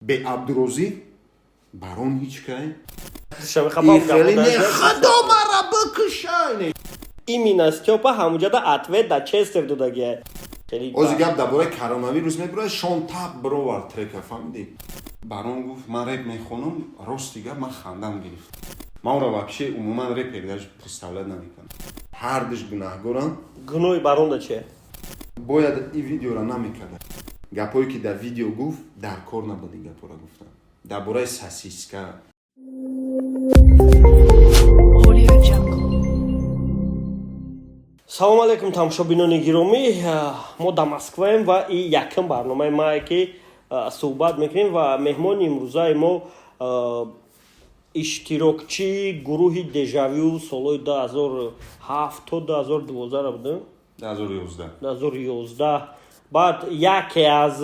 Бе Абдурозиқ Барон ҳеч кай. Хеле не, худо мара бикушай. Именно Стёпа ҳамуҷада ответ да Честер додагия. Ози гап дар бораи коронавирус мебурад, Шон Тап бировард трека, фаҳмидӣ? Барон гуфт: «Ман реп мехонам». Рости гап, ман хандам гирифт. Ман ӯро вообще умуман репер даже представлять намекунам. Ҳардуш гунаҳгоранд. Гуноҳи Баронда че? Бояд ин видеоро намекарда. Гапҳое ки дар видео гуфт, дар кор набуд ин гапҳоро гуфтан дар бораи сосиска. Audio Jungle. Салому алейкум, тамошобинони гиромӣ. Мо дар Москваем ва и якум барномаи мае, ки суҳбат мекунем, ва меҳмони имрӯзаи мо иштирокчии гурӯҳи Дежавю солҳои 2007 то 2012 будем. 2011. 2011. Баъд яке аз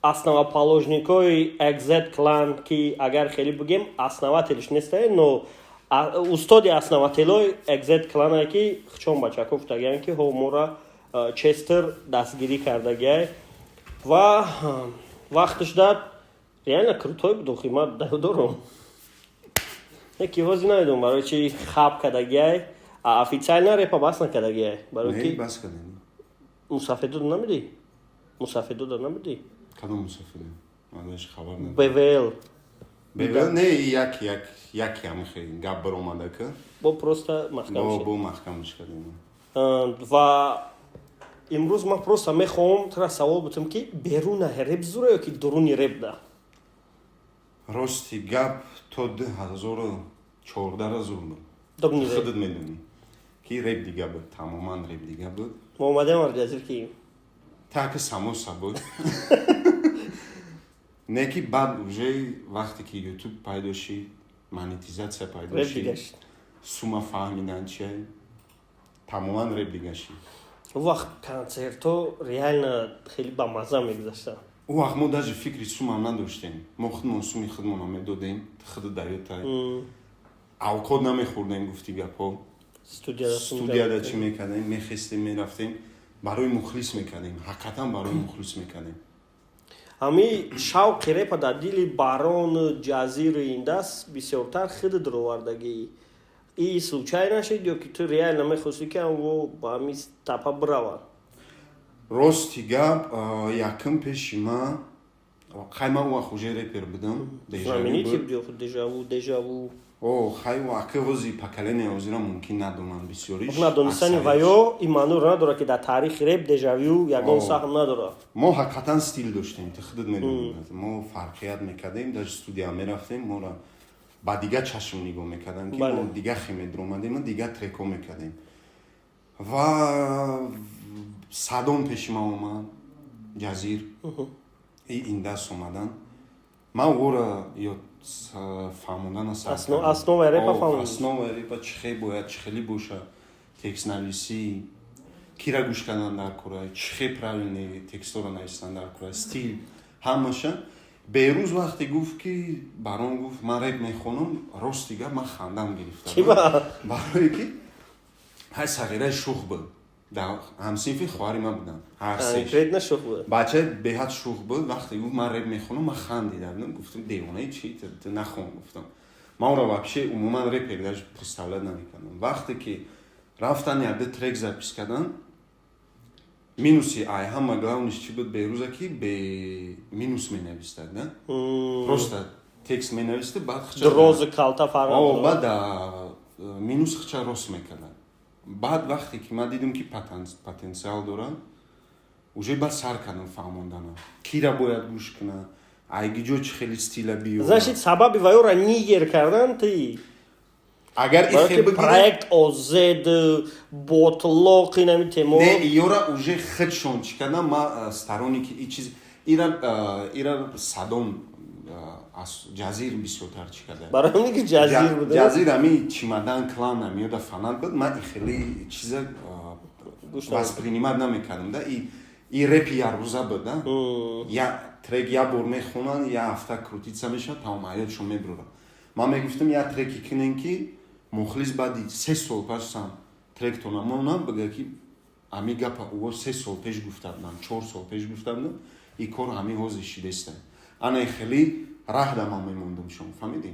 основоположникои XZ Clan, ки агар хеле бигем, основателиш нестае, но устоди основателои XZ Clan, ки хчон бачако гуфтагиян, ки ҳо мора Честер дастгирӣ кардагиай ва вақташ дад, реально крутой буд. Охи ман дорум яки ҳози намедонам барои чи хаб кардагиай, официально репа бас накардагиай, барои ки бас кардем. Мусафедода намедӣ? Мусафедода намедӣ? Кадом мусафедо? Ман даже хабар надорам. БВЛ. БВЛ не, як як яки ҳамихе гап баромада ка. Бо просто маҳкам шид. Бо маҳкамш кардем. Ва имрӯз ман просто мехоҳам тра савол бутам, ки беруна реп зура ё ки дуруни реп да? Рости гап, то 2014 зур буд. Дуруни реп. Худат медонӣ, ки реп дига буд, тамоман реп дига буд. Мо омадем арҷазир ки таки самоса буд. Не, ки баъд уже вақте ки Ютуб пайдо шид, монетизатсия пайдо реп шид, дига шид. Сума фаҳмидан чия, тамоман реп дига шид. Он вақт концертҳо реально хеле бамазза мегузаштанд. Он вақт мо даже фикри сумам надоштем. Мо худмон суми худмонро медодем, худ даётай авқот намехӯрдем, гуфти гапҳо. Студияда. Студияда чӣ мекардем? Мехестем, мерафтем, барои мухлис мекардем, ҳақиқатан барои мухлис мекардем. Ҳами шавқи репа дар дили Барон, Ҷазиру ин даст бисёртар худат ровардагӣ, и случай нашид ё ки ту реально мехостӣ, ки ҳамво ба ҳами тапа бираванд? Рости гап, якум пеши ман хай, ман он вақт уже репер будам. Дежавю Знаменитый буд. буд ё дежаву, дежаву. О, хай, ака, ҳози поколение ҳозира мумкин надонанд бисёриш. Надонистани Аксариятш. ваё ин маъноро надорад, ки дар таърихи реп Дежавю ягон О. саҳм надорад. Мо ҳақиқатан стил доштем, ту худат медонӣ, мо фарқият мекардем. Даже студия мерафтем, моро ба дигар чашм нигоҳ мекардам, ки мо дигар хе медиромадем, дигар трекҳо мекардем. Ва Садом пеши ман омад, Ҷазир и индаст омадан, ман ӯро ё фаҳмондана сар кардам. Основаи репа О, фаҳмондӣ. Основаи репа чӣ хел бояд, чӣ хеле боша, текстнависӣ, кира гӯш кардан дар кора, чӣ хел правильный текстҳоро нависан дар кора, стил, ҳамаша. Берӯз вақте гуфт, ки Барон гуфт: «Ман реп мехонам», рости гап, ман хандам гирифта. Чӣ ба? Барое ки ҳай сағираи шух буд, дар ҳамсинфи хоҳари ман будам ҳар сеш. Конкретно шух буд. Бачаи беҳад шух буд. Вақте гуфт: «Ман реп мехонам», ман хандида будам, гуфтам: «Девонаи чи? Ту нахон», гуфтам. Ман ӯро вообще умуман репер даже представлять намекардам. Вақте ки рафтан, якда трек запись кардан, минуси ай ҳама главныйш чӣ буд, Берӯза, ки бе минус менавистад, да, просто текст менависта, баъд хча Дрози калта фарқ О, надорад. Баъд минус хча рост мекардад. Баъд вақте ки ман дидам, ки потенсиал дорад, уже баъд сар кардам фаҳмондана, кира бояд гӯш куна, айгиҷо чӣ хели стила биёрад. Значит, сабаби ваёра нигер кардан ти. Агар Барои ихе ки бигирем проект ОЗ, ботлоқ, инами темо. Не, ёра уже худшон чӣ кардам, ма сторонники и чиз ира Садом аз Ҷазир бисёртар чӣ карда. Барои ҳамин ки Ҷазир буда. Ҷазир ами Чимадан клан амиёда фанат буд. Ман и хеле чиза Гӯш намекардам. воспринимать намекардам, да, и репи яррӯза буд, да, я трек я бор мехонанд, я ҳафта крутиться мешавад, тамом, ҳаётшон мебурад. Ман мегуфтам: я треки кунем, ки мухлис баъди 3 сол пасам тректона монам, бигӯяд, ки ами гапа ӯ 3 сол пеш гуфта будам, 4 сол пеш гуфта будам, и кор ҳамин ҳозир шидеста. Ана хеле раҳ да ман мемондум шон, фаҳмидӣ?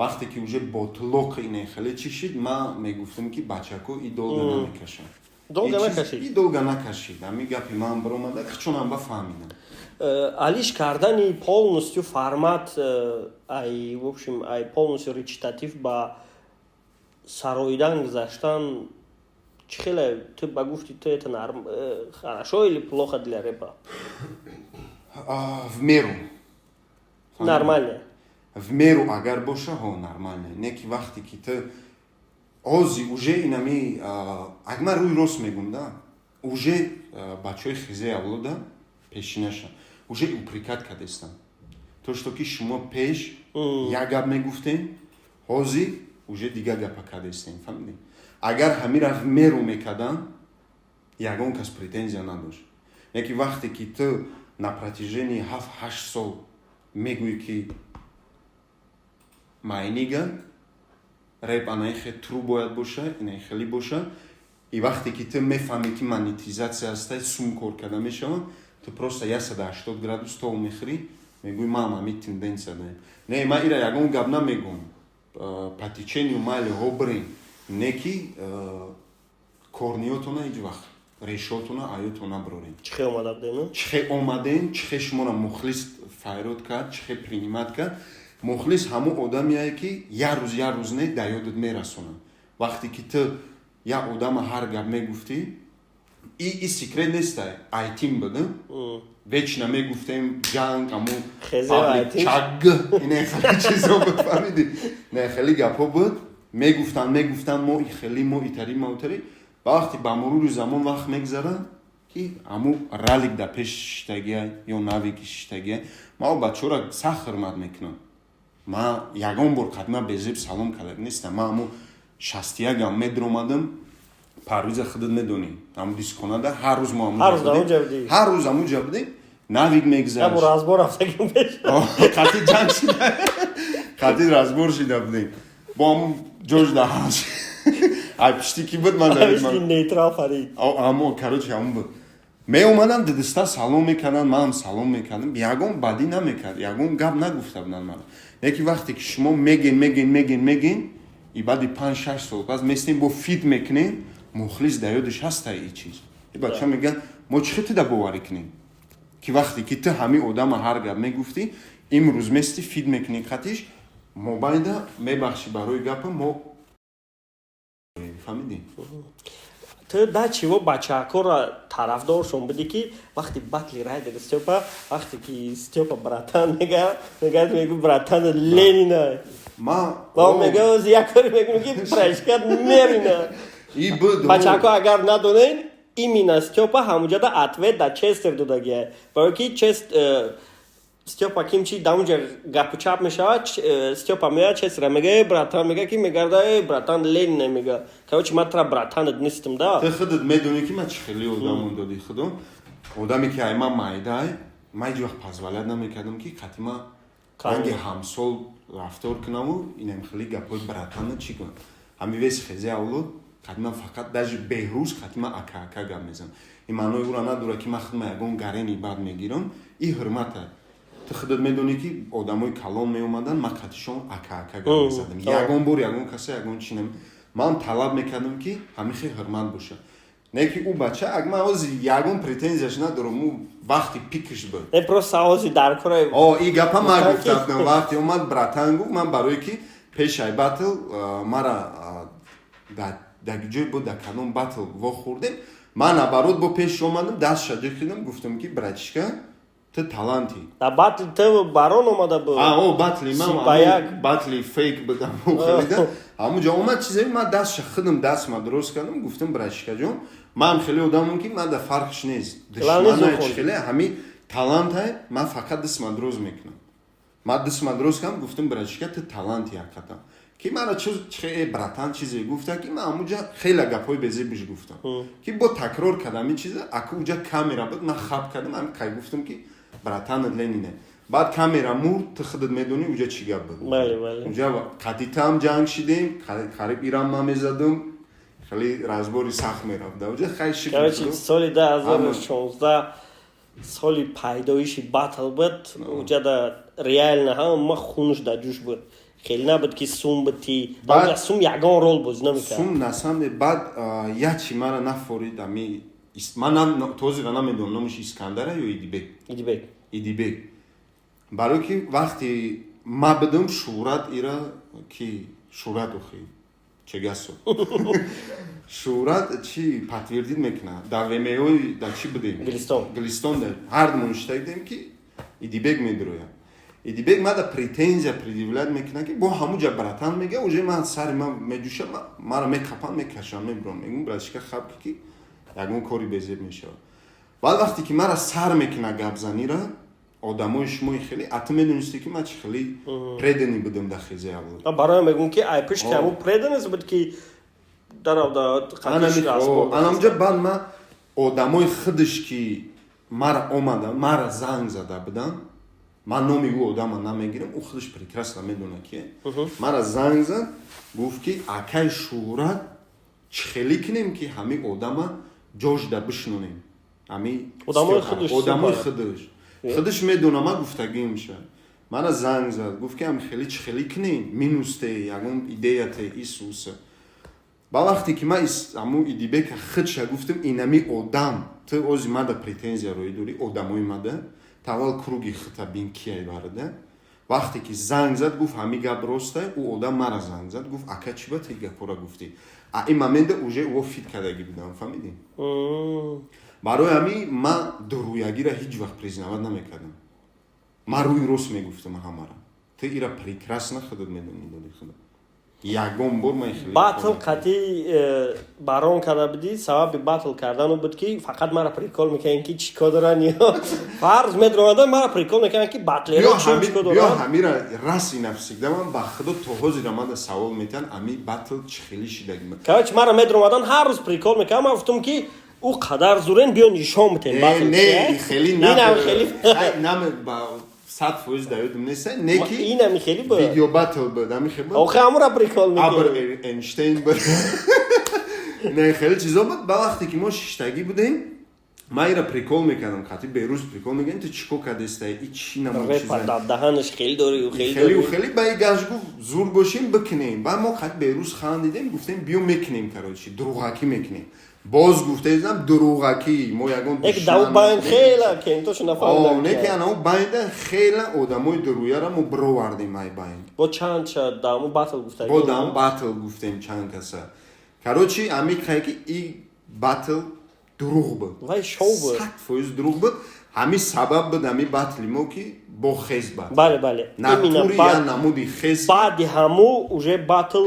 Вақте ки уже ботлоқ ине хеле чӣ шид, ман мегуфтам, ки бачако, и долго намекашад. Долго накашид. И долго накашид. Ҳами гапи ман биромада, хчонам бафаҳмидам. Алиш кардани полностью формат, ай, в общем, ай полностью речитатив ба сароидан гузаштан чӣ хеле, ту ба гуфти ту, это хорошо или плохо для рэпа? В меру. Нормально? В меру агар боша, ҳо, нормально. Не ки вақте ки ту ози уже инами, аг ман рӯи рост мегум да, уже бачаҳои хизаи авлода пешинаша уже упрекать кардестам, то что ки шумо пеш як гап мегуфтем, ҳозир уже дигар гапа кардестем, фаҳмидӣ? Агар ҳамира в меру мекардан, ягон кас претензия надошт. Не ки вақте ки ту на протяжении 7-8 сол мегӯӣ, ки майнига реп анаи хе тру бояд боша, инаи хеле боша, и вақте ки ту мефаҳмӣ, ки монетизатсия ҳастай, сум кор карда мешавад, ту просто 180 градус тол мехӯрӣ, мегӯӣ, ман ҳами тенденсия даем. Не, ман ира ягон гап намегӯм, по течению майли ҳо бирем, не ки корниётона ҳеҷ вақт решотона аётона бирорем. Чӣ хе омада будем? Чӣ хе омадем, чӣ хе шуморо мухлис файрод кард, чӣ хе принимать кард. Мухлис ҳамон одамие, ки як рӯз, як рӯз не, дар ёдат мерасонад. Вақте ки ту як одама ҳар гап мегуфтӣ, и секрет нестай, айтим буд, вечно мегуфтем ҷанг, аму чаг, ине хеле чизо буд, фаҳмидӣ? Не, хеле гапҳо буд, мегуфтанд, мегуфтанд, мо и хеле, мо итари, мо итари. Ба вақте ба мурури замон вақт мегзарад, ки аму ралик дар пеш шиштагия ё навики шиштагия, ман бачаҳоро сахт ҳурмат мекунам. Ман ягон бор қадма безеб салом карда нестам. Ман аму 61-ам медромадам, Парвиза, худат медонӣ, ҳаму дискхонада ҳар рӯз мо ҳар рӯз ҳамуҷа будем, навик мегзашт, қати ҷанг шида, қати разбор шида будем, бо ҳаму ҷош даҳаш ай пишти ки буд, ман нейтрал фарид. Амо, короче, ҳамун буд, меомадам, дидиста салом мекарданд, манам салом мекардам, ягон бадӣ намекард, ягон гап нагуфта буданд мана. Яки вақте ки шумо меген, меген, меген, меген, и баъди 5-6 сол пас местем, бо фит мекунем, мухлис дар ёдаш ҳаста и чиз. И бача мегӯянд, мо чӣ хел туда боварӣ кунем, ки вақте ки ту ҳамин одама ҳар гап мегуфтӣ, имрӯз мести, фит мекунӣ қатиш мобайда, мебахшӣ барои гапа, мо фаҳмидӣ? Ту да чиво бачаҳакора тарафдоршон будӣ, ки вақти батли Райдер Стёпа, вақте ки Стёпа братан мега, мега, мегу, братан Ленина ва мега, як кори мекунӣ, ки прашкат мерина. Бачаҳако, агар надонед, именно Стёпа ҳамуҷада ответ да Честер додагия, барое ки чест Стёпа кимчи дар унҷа гапу чап мешавад, Стёпа меояд, Честера мега, э, братан, мега, ки мегарда, э, братан Ленина, мега, короче, ман тра братанат нестам да. Ту худат медонӣ, ки ман чӣ хеле одамон доди худо, одаме ки ай ман майдай, ман ҳеҷ вақт позволять намекардам, ки қати ман ранги ҳамсол рафтор кунаму инам хеле гапҳои братана чӣ кунам. Ҳами вес хезе авлод қати ман фақат, даже Беҳрӯз қати ман ака, ака гап мезанам. Ин маънои ӯра надорад, ки ман худма ягон гарени бад мегирам, ин ҳурмата. Ту худат медонӣ, ки одамои калон меомаданд, ман қатишон ака, ака гап мезадам. Ягон бор ягон каса ягон чи ман талаб мекардам, ки ҳамин хел ҳурмат боша. Не ки ӯ бача, аг ман ҳозир ягон претензияш надорам, ӯ вақти пикш буд. Не, просто ҳозир дар кора. О, и гапа ман гуфтам, вақте омад, братан гуфт, ман барое ки пешай батл мара дар ҷой буд, дар кадом батл вохӯрдем, ман наоборот бо пеш омадам, дастша ҷихидам, гуфтам, ки братишка, ту талантӣ. Дар батли ту барон омада буд. О, батли ман, батли фейк буд, харида ҳамунҷо омад, чизе, ман дастша худам дастма дуруст кардам, гуфтам, братишкаҷон, ман хеле одамам, ки ман дар фарқш нест, душмана хеле ҳами талантай, ман фақат дастма дуруст мекунам. Ман дастма дуруст кардам, гуфтам, братишка, ту таланти ҳақиқатан. Ки мана че братан чизе гуфта, ки ман ҳамунҷа хеле гапҳои безебиш гуфтам, ки бо такрор кардам ин чиза, ака уҷа камера буд, ман хаб кардам, ҳами кай гуфтам, ки братанат Ленине. Баъд камера мурд, ту худат медонӣ, уҷа чӣ гап буд. Уҷа қатитам ҷанг шидем, қариб ирам ман мезадам, хеле разбори сахт мерафт уҷа, хай. Шикр. Соли 2016. Соли пайдоиши батл буд, уҷада реально ҳама хунуш дар ҷӯш буд. Хеле набуд, ки сум бити, сум ягон рол бозӣ намекард. Сум на самом деле. Баъд як чи мара нафорид, ами ман тозира намедонам, номаш Искандара ё Идибек. Идибек. Идибек. Барое ки вақте ма бидум, Шӯҳрат ира ки Шӯҳрат охи чегасо Шӯҳрат чи подтвердить мекунад, дар ВМОи дар чӣ будем? Гулистон. Гулистон ҳардумон иштирок дидем, ки Идибек медурояд. Идибек мада претензия предъявлять мекунад, ки бо ҳамуҷа братан мега, уже ман сари ман меҷӯша, мара мекапан, мекашам, мебурам, мегум: «Братишка, хаб ки ягон кори безеб мешавад». Баъд вақте ки мара сар мекунад гапзанира, одамои шумои хеле, а ту медонисти, ки ман чи хеле преданный будам дар хези авлод. Бароям мегӯм, ки ай пишти ҳамун преданность буд, ки даравда. Анамҷа баъд ман одамои худаш, ки мара омада, мара занг зада буданд, ман номи ӯ одама намегирам, ӯ худаш прекрасно медонад, ки мара занг зад, гуфт, ки акай Шӯҳрат, чӣ хеле кунем, ки ҳамин одама ҷожда бишнонем, ҳами одамои худаш медонам, ман гуфтагим ша. Мара занг зад, гуфт, ки ами хеле чӣ хеле кунем, минусте, ягон идеяте исуса. Ба вақте ки ман ҳамун Идибека худша гуфтам: «Инами одам, ту ози мада претензия роӣ дорӣ, одамои мада, тавал круги хита бин, кияй барада». Вақте ки занг зад, гуфт, ҳами гап ростай, ӯ одам мара занг зад, гуфт: «Ака, чӣ ба ти гапора гуфтӣ?» А ин момента уже ӯ фит кардагӣ будам, фаҳмидӣ? Барои ҳами ман дуруягиро ҳеҷ вақт признавать намекардам, ман рӯи рост мегуфтам ҳамара. Ту ира прекрасно худат медонӣ, доди худат, ягон бор ман хеле Батл қати барон карда будӣ. Сабаби батл кардану буд, ки фақат мара прикол мекунанд, ки чӣ кор доранд, ё фарз медромадан, мара прикол мекунанд, ки батлеро чӣ кор доранд. Ё ҳамира раз и навсегда ман ба худо то ҳозира манда савол метиҳанд, ами батл чӣ хеле шидаги. Короче, мара медромадан, ҳар рӯз прикол мекунам. Ман гуфтам, ки ӯ қадар зурен, биё нишон битем. Батл не хеле на 100% да ёдам нест, не ки Инами хеле буд. Видео батл буд, ами хеле. Охе, ҳамура прикол мекунем. Абр Эйнштейн буд, не, хеле чизо буд. Ба вақте ки мо шиштагӣ будем, ман ира прикол мекардам, қати Берӯз прикол мекардем: «Ту чӣ кор кардестай, и чӣ намуд?» Репа даҳанаш хеле дори. Хеле хеле. Ба и гаш гуфт: «Зур бошем, бикунем». Баъд мо қати Берӯз хандидем, гуфтем: «Биё, мекунем, короче, дурӯғакӣ мекунем». Боз гуфтаизам, дурӯғакӣ, мо ягон Як дав байн хела кентошо нафаҳмидам. Не, ки анау байнда хела одамои дуруяра мо бировардем ай байн. Бо чанд ша даму батл гуфтагӣ? Бо дам батл гуфтем чанд каса. Короче, ами хай ки и батл дурӯғ буд. Вай шоу буд. 100% дурӯғ буд. Ҳами сабаб буд ҳами батли мо, ки бо хез бад. Бале. Натури я намуди хез. Баъди ҳаму уже батл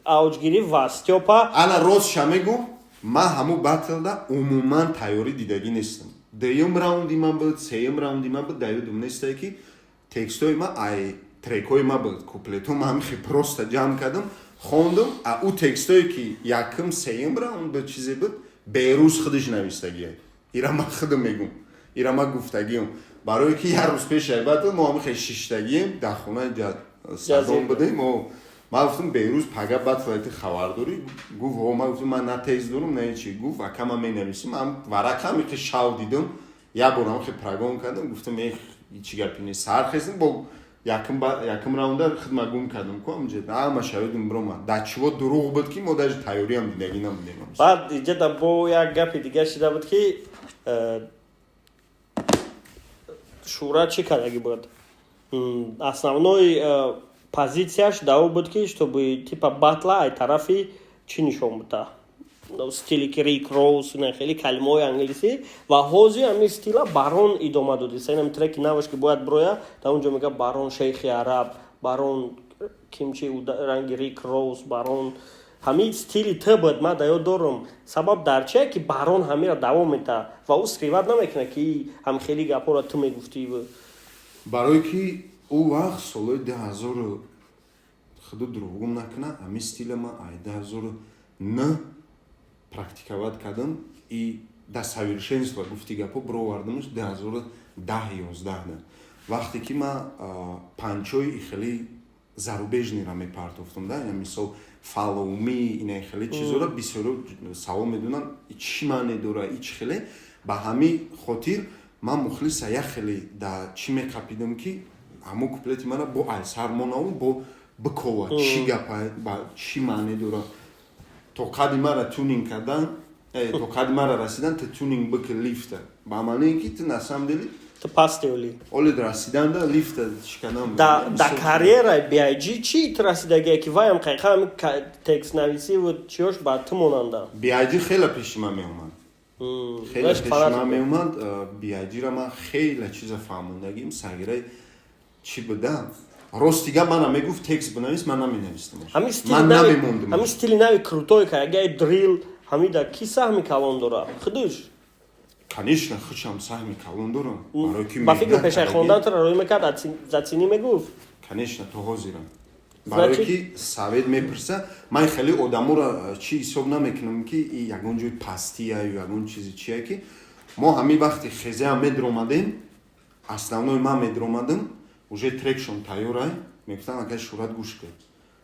авҷ гирифт ва Стёпа. Ана ростша мегум, ман ҳаму батлда умуман тайёрӣ дидагӣ нестам. Дуюм раунди ман буд, сеюм раунди ман буд, да ёдум нестае, ки текстҳои ман ай трекҳои ман буд, куплетҳо ман ҳамихе просто ҷамъ кардам, хондум. А ӯ текстҳое, ки якум, сеюм раунд буд, чизе буд, Берӯз худаш навистагия. Ира ман худам мегум, ира ман гуфтагиам, барое ки як рӯз пеш ай батл мо ҳамихе шиштагием, дар хонаи Садом будем. Ман гуфтам: «Берӯз, пага батлайти, хабар дорӣ?» Гуфт: «Ҳо». Ман гуфтам: «Ман на текст дорам, на ҳечи». Гуфт: «Ака, ман менависим». Ман варақа ҳамихе шав дидам, як бор ҳамихе прогон кардам, гуфтам: «Эх, ҳечи гапи нест». Сар хестем, бо якум раунда хидма гум кардам ку, ҳамҷа ҳамаша ёдум биромад. Дар чиво дурӯғ буд, ки мо даже тайёриам дидагӣ набудем. Баъд иҷада бо як гапи дига шида буд, ки Шӯра чӣ кардагӣ буд. Основной позицияш дар буд, ки чтобы типа батла ай тарафи чӣ нишон бида, стили ки Рик Роуз, хеле калимаҳои англисӣ. Ва ҳозир ҳамин стила Барон идома додист. Инам треки наваш, ки бояд бироя, дар он ҷо мега: «Барон шейхи араб, барон кимчи ранги Рик Роуз, барон». Ҳамин стили т буд, ман дар ёд дорам. Сабаб дар чие, ки Барон ҳамира давом медиҳад ва ӯ скрывать намекунад, ки ҳам хеле гапҳоро ту мегуфтӣ? Барое ки ӯ вақт солҳои 2000, худо дурӯғгум накунад, ҳамин стила ман ай 2009 практиковать кардам и до совершенства, гуфти гапҳо, бировардамш 2010, 11 да, вақте ки ман панчои хеле зарубежныйра мепартофтам да, мисол «Follow me», ина хеле чизоро бисёро савол медонанд, чӣ маъне дора и чӣ хеле. Ба ҳамин хотир Ман мухлиса як хеле да чӣ меқапидам, ки ҳамо куплети мара бо айсар монаву бо бикова, чӣ гапа, ба чӣ маъне дорад. То қади мара тюнинг кардан, то қади мара расидан, ту тюнинг бики лифта, ба маъне ки ту на самом деле ту пасти оли. Оли расиданда лифта шиканам. Да, карьераи BIG чӣ ту расидагие, ки ваям қайқа текстнависиву чиёш ба ту монанда? BIG хеле пеши ман меомад, хеле пеши ман меомад. BIG-ра ман хеле чиза фаҳмондагим. Сагираи чӣ будам, рости гап, мана мегуфт: «Текст бинавис», ман наменавистам, ман намемондам. Ҳамин стили нави крутой ка ягаи дрил, ҳамида ки саҳми калон дора, худуш? Конечно, худшам саҳми калон дорам. Барои ки ба фикр пешаи хондан тура рӯй мекард, зацени мегуфт? Конечно, то ҳозирам, барое ки совет мепурса. Ман хеле одаморо чӣ ҳисоб намекунам, ки ягон ҷои пастия ё ягон чизи чия, ки мо ҳамин вақти хезеам медромадем, основной ман медромадам, уже трекшон тайёрай, мегуфтам: «Акай Шӯрат, гӯш кун».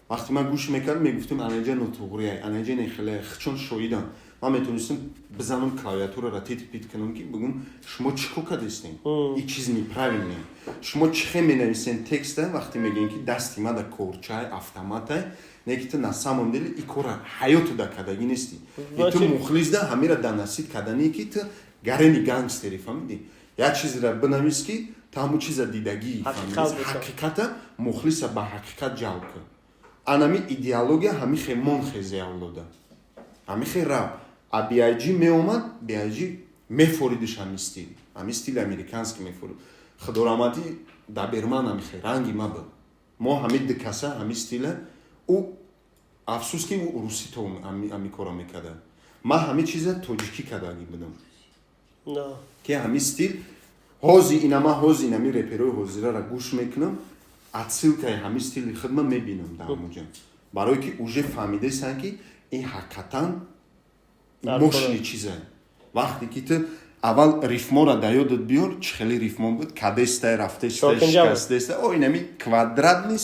Вақте ман гӯш мекардам, мегуфтем: «Анаҷа нотуғрияй, анаҷа нехеле». Чун шоҳидам, ман метавонистам бизанам клавиатураро, тит-пит кунам, ки бигӯм: «Шумо чӣ кор кардистем? Ин чиз неправильный. Шумо чӣ хел менависен текста, вақте мегӯем, ки дасти ма да корчай автоматай, не ки ту на самом деле и кора ҳаёту да кардагӣ нестӣ. И ту мухлис да ҳамира данасид кардание, ки ту гарени гангстери, фаҳмидӣ? Як чизеро бинавис, ки ту ҳамун чиза дидагӣ, ҳақиқата мухлиса ба ҳақиқат ҷалб кун». Анами идеология ҳами хемон хезе авлода, ҳами хе раб. А BIG меомад, BIG мефоридиш ҳами стил, ҳами стили американский мефорид. Худораҳматӣ Даберман ҳами хе ранги ма буд. Мо ҳами дикаса ҳами стила. Ӯ, афсӯс, ки ӯ русӣ то ҳами кора мекарда, ман ҳами чиза тоҷикӣ кардагӣ будам, ки ҳами стил ҳози инама, ҳози инами реперои ҳозирара гӯш мекунам, отсылкаи ҳами стили худма мебинам дар ҳамоҷа, барое ки уже фаҳмидастанд, ки ин ҳақиқатан мощный чиза. Вақте ки ту аввал рифмора да ёдат биёр, чӣ хеле рифмо буд, кадестай, рафтестай, шикастеста, о инами квадратный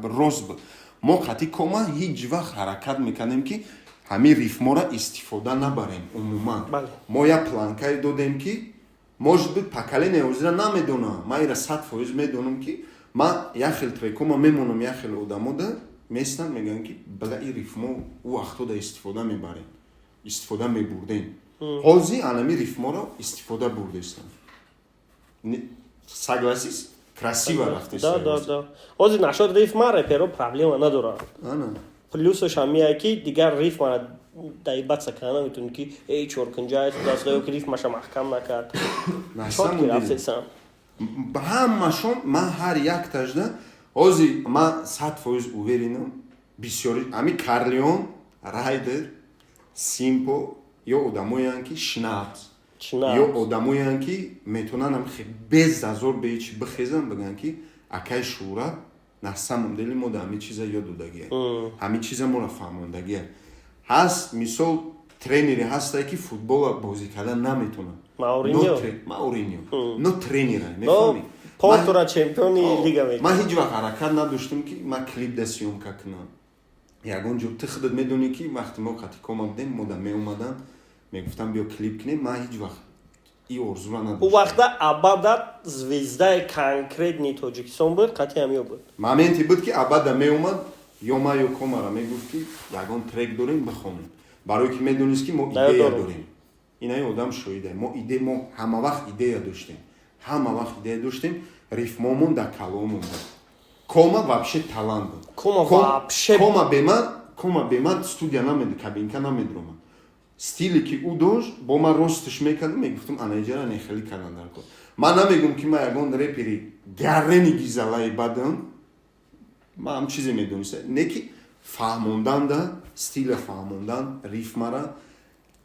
рост буд. Мо қати Кома ҳеҷ вақт ҳаракат мекардем, ки ҳамин рифмора истифода набарем умуман. Мо як планкае додем, ки может быть, поколение ҳозира намедонам. Ман ира 100% медонам, ки ман як хел трекома мемонам, як хел одамода местанд, мегӯянд, ки бала, ин рифмо ӯ вақтода истифода мебарем, истифода мебурдем. Ҳозир анами рифморо истифода бурдестам, согласись, красиво рафтест. Да, ҳозир нашод рифма реперо проблема надоранд. Плюсаш ҳамияе, ки дигар рифмара даибатса кана наметавонӣ, ки эй, чоркунҷа даст, ки рифмаша маҳкам накард. Рафтесам. Ҳамашон ман ҳар яктажда ҳозир ман 100% уверенам, бисёри ҳами Карлеон, Райдер, Симпо ё одамоянд, ки Шнапс, ё одамоянд, ки метавонанд без зазор, беҳичи бихезанд, бигӯянд, ки акай Шӯра на самом деле мо да ҳамин чиза ёд додагия, ҳамин чиза моро фаҳмондагия ҳаст. Мисол, тренере ҳастае, ки футбола бозӣ кардан наметавонад. Мауриньо, но тренера мефаҳмӣ. Портура чемпиони лига. Ман ҳеҷ вақт ҳаракат надоштам, ки ман клип да съёмка кунам ягон ҷо. Ту худат медонӣ, ки вақте мо қатикома будем, мо да меомаданд, мегуфтам: «Биё, клип кунем». Ман ҳеҷ вақт и орзура надоштам. Ӯ вақта Абада звездаи конкретный Тоҷикистон буд, қатъи ҳамё буд. Моменте буд, ки Абада меомад, ё ман, ё Комара мегуфт, ки ягон трек дорем, бихонем, барое ки медонист, ки мо идея дорем. Инаи одам шоҳида, мо иде, мо ҳама вақт идея доштем, ҳама вақт идея доштем, рифмомон дар каломон буд. Кома вообще талант буд. Кома вообще. Кома беман студия намед, кабинка намедромад. Стиле, ки ӯ дошт, бо ман ростш мекардам, мегуфтам: «Анаҷара нехелӣ кардан дар кор». Ман намегум, ки ман ягон репери гаррени гизалаи бадам, ман ҳам чизе медониста, не ки фаҳмонданда, стила фаҳмондан, рифмара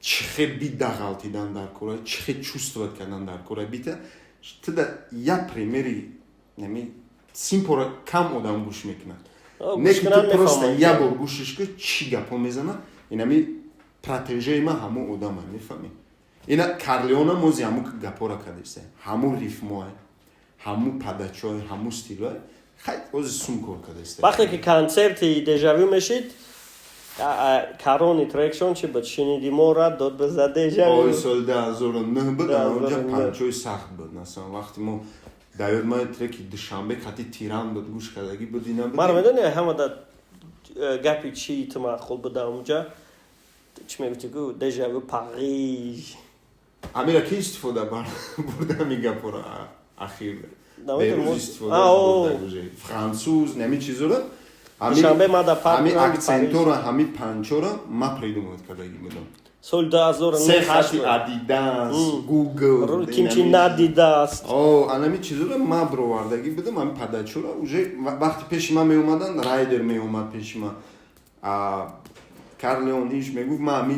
чӣ хел бидағалтидан дар кора, чӣ хел чувствовать кардан дар кора. Бита туда як примери нами Симпора кам одам гӯш мекунад, не ки ту просто як бор гӯшиш ки чӣ гапҳо мезанад. Инами протежеи ман ҳамун одама, мефаҳмӣ? Ина Карлеона мози ҳамун гапҳоро кардеста, ҳамун рифмоа, ҳамун падачои, ҳамун стилои. Хай, ози сум кор кардеста. Вақте ки консерти Дежавю мешид. Карони трекшон чи буд? Шиниди мора дод бизаде. Ой, соли 2009 буд, онҷа панчои сахт буд. Масалан, вақте мо дар ёд ман треки Душанбе қати Тиран буд, гӯш кардагӣ буд, ина буд. Мара медони, ҳама да гапи чи ту маъқул буда онҷа? Чӣ мегуфти гу, дежавю Париж. Амира ки истифода бурда ҳами гапора ахир? Берӯз истифода бурда, француз, нами чизора. Душанбе мада. Ҳами акцентора, ҳами панчора ма придумать кардагӣ будам. Соли 2009. Се хати Адидас, Гугл. Кимчи надидааст. О, анами чизора ма бировардагӣ будам, ҳами падачора. Уже вақти пеши ман меомаданд, Райдер меомад пеши ман, Карлеон иш мегуфт, ма ҳами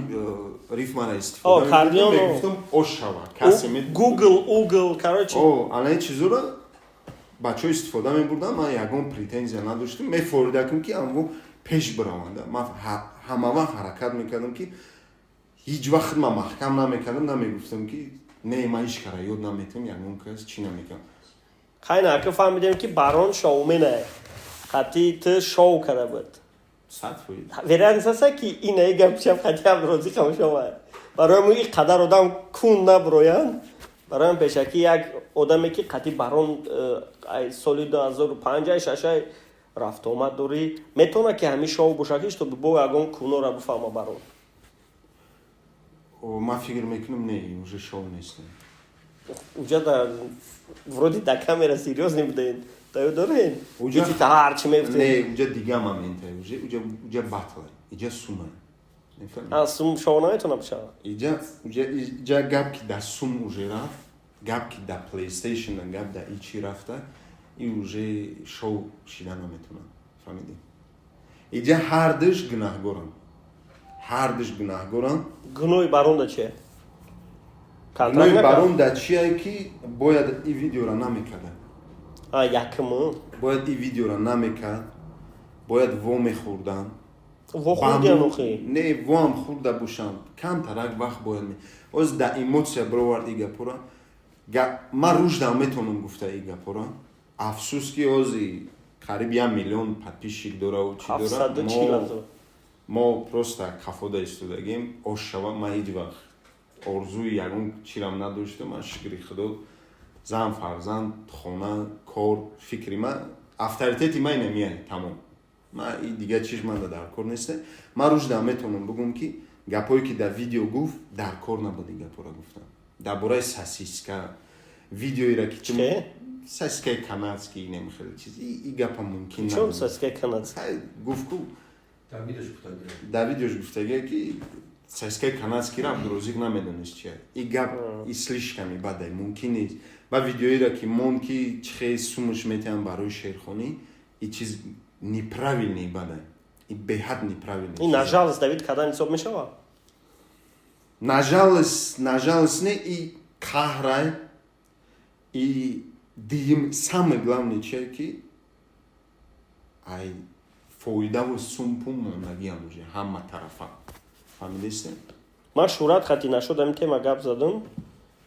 рифмара истифода мегуфтам, ош шава касе. Гугл, угл, короче. О, анаи чизора бачаҳо истифода мебурдам, ман ягон претензия надоштам. Мефоридакм, ки амво пеш бираванда. Ман ҳама вақт ҳаракат мекардам, ки ҳеҷ вақт ман маҳкам намекардам, намегуфтам, ки не, ман ҳеҷ кара ёд наметавам, ягон кас чӣ намекардам. Хайна, ака, фаҳмидем, ки барон шоумена, қати ту шоу карда буд. 100%. Вероятность аста, ки инаи гапчап қати Абдурозиқам шова. Барои мо ин қадар одам кун наброянд, бароям пешакӣ як одаме, ки қати барон соли 2005 шашай рафтуомад дорӣ, метавонад, ки ҳамин шоу боша, ки чтобы бо ягон кунора бифаҳма барон? Ман фикр мекунам, не, уже шоу нест. Уҷа да вроде да камера серьёзный буден, да дорен ҳарчи мегуфтем. Не, уҷа дига момента, уже уҷа батл, иҷа сума. Сум шоу наметавона бишавад. Иҷа гап ки дар сум уже рафт, гап ки дар PlayStation, гап дар ичи рафта, и уже шоу шида наметавонад, фаҳмидӣ? Иҷа ҳардуш гунаҳгоранд, ҳардуш гунаҳгоранд. Гуноҳи барон да чие? Гуноҳи барон да чие, ки бояд и видеора намекарда. Якм. Бояд и видеора намекард, бояд во мехӯрдан. Во хӯрдиан охи. Не, воам хӯрда бошам, камтарак вақт бояд оз да эмоция бировард и гапора. Ман рушдам метавонам гуфта и гапора. Афсӯс, ки ози қариб 1 миллион подписчик дораву чи дора, мо просто кафода истодагем. Ош шава, ман ҳеҷ вақт орзуи ягон чирам надоштам. Ман, шукри худо, зан, фарзанд, хона, кор, фикри ман, авторитети ман инамия, тамом. Ман дига чиз манда дар кор нест. Ман рушдам метавонам бигӯм, ки гапое ки дар видео гуфт, дар кор набуд ин гапора гуфтам дар бораи сосиска, видеоира ки сосискаи канадский, инем хеле чиз, и гапа мумкин. Чон сосискаи канадский? Гуфт ку, дар видеош гуфтагия, ки сосискаи канадскиро Абдурозиқ намедонист чия. И гап и слишком бадай, мумкин нест. Ва видеоира ки монд, ки чихе сумуш метиҳам барои шерхонӣ, и чиз неправильный, бадай, и беҳад неправильный. Ин на жалость давид кардан ҳисоб мешавад? На жалость, на жалость не, и қаҳрай, и дигим, самое главное чие, ки ай фоидаву сумпум мондагиам уже ҳама тарафа, фаҳмидисте? Ман Шӯрат хати нашуд ҳамин тема гап задам.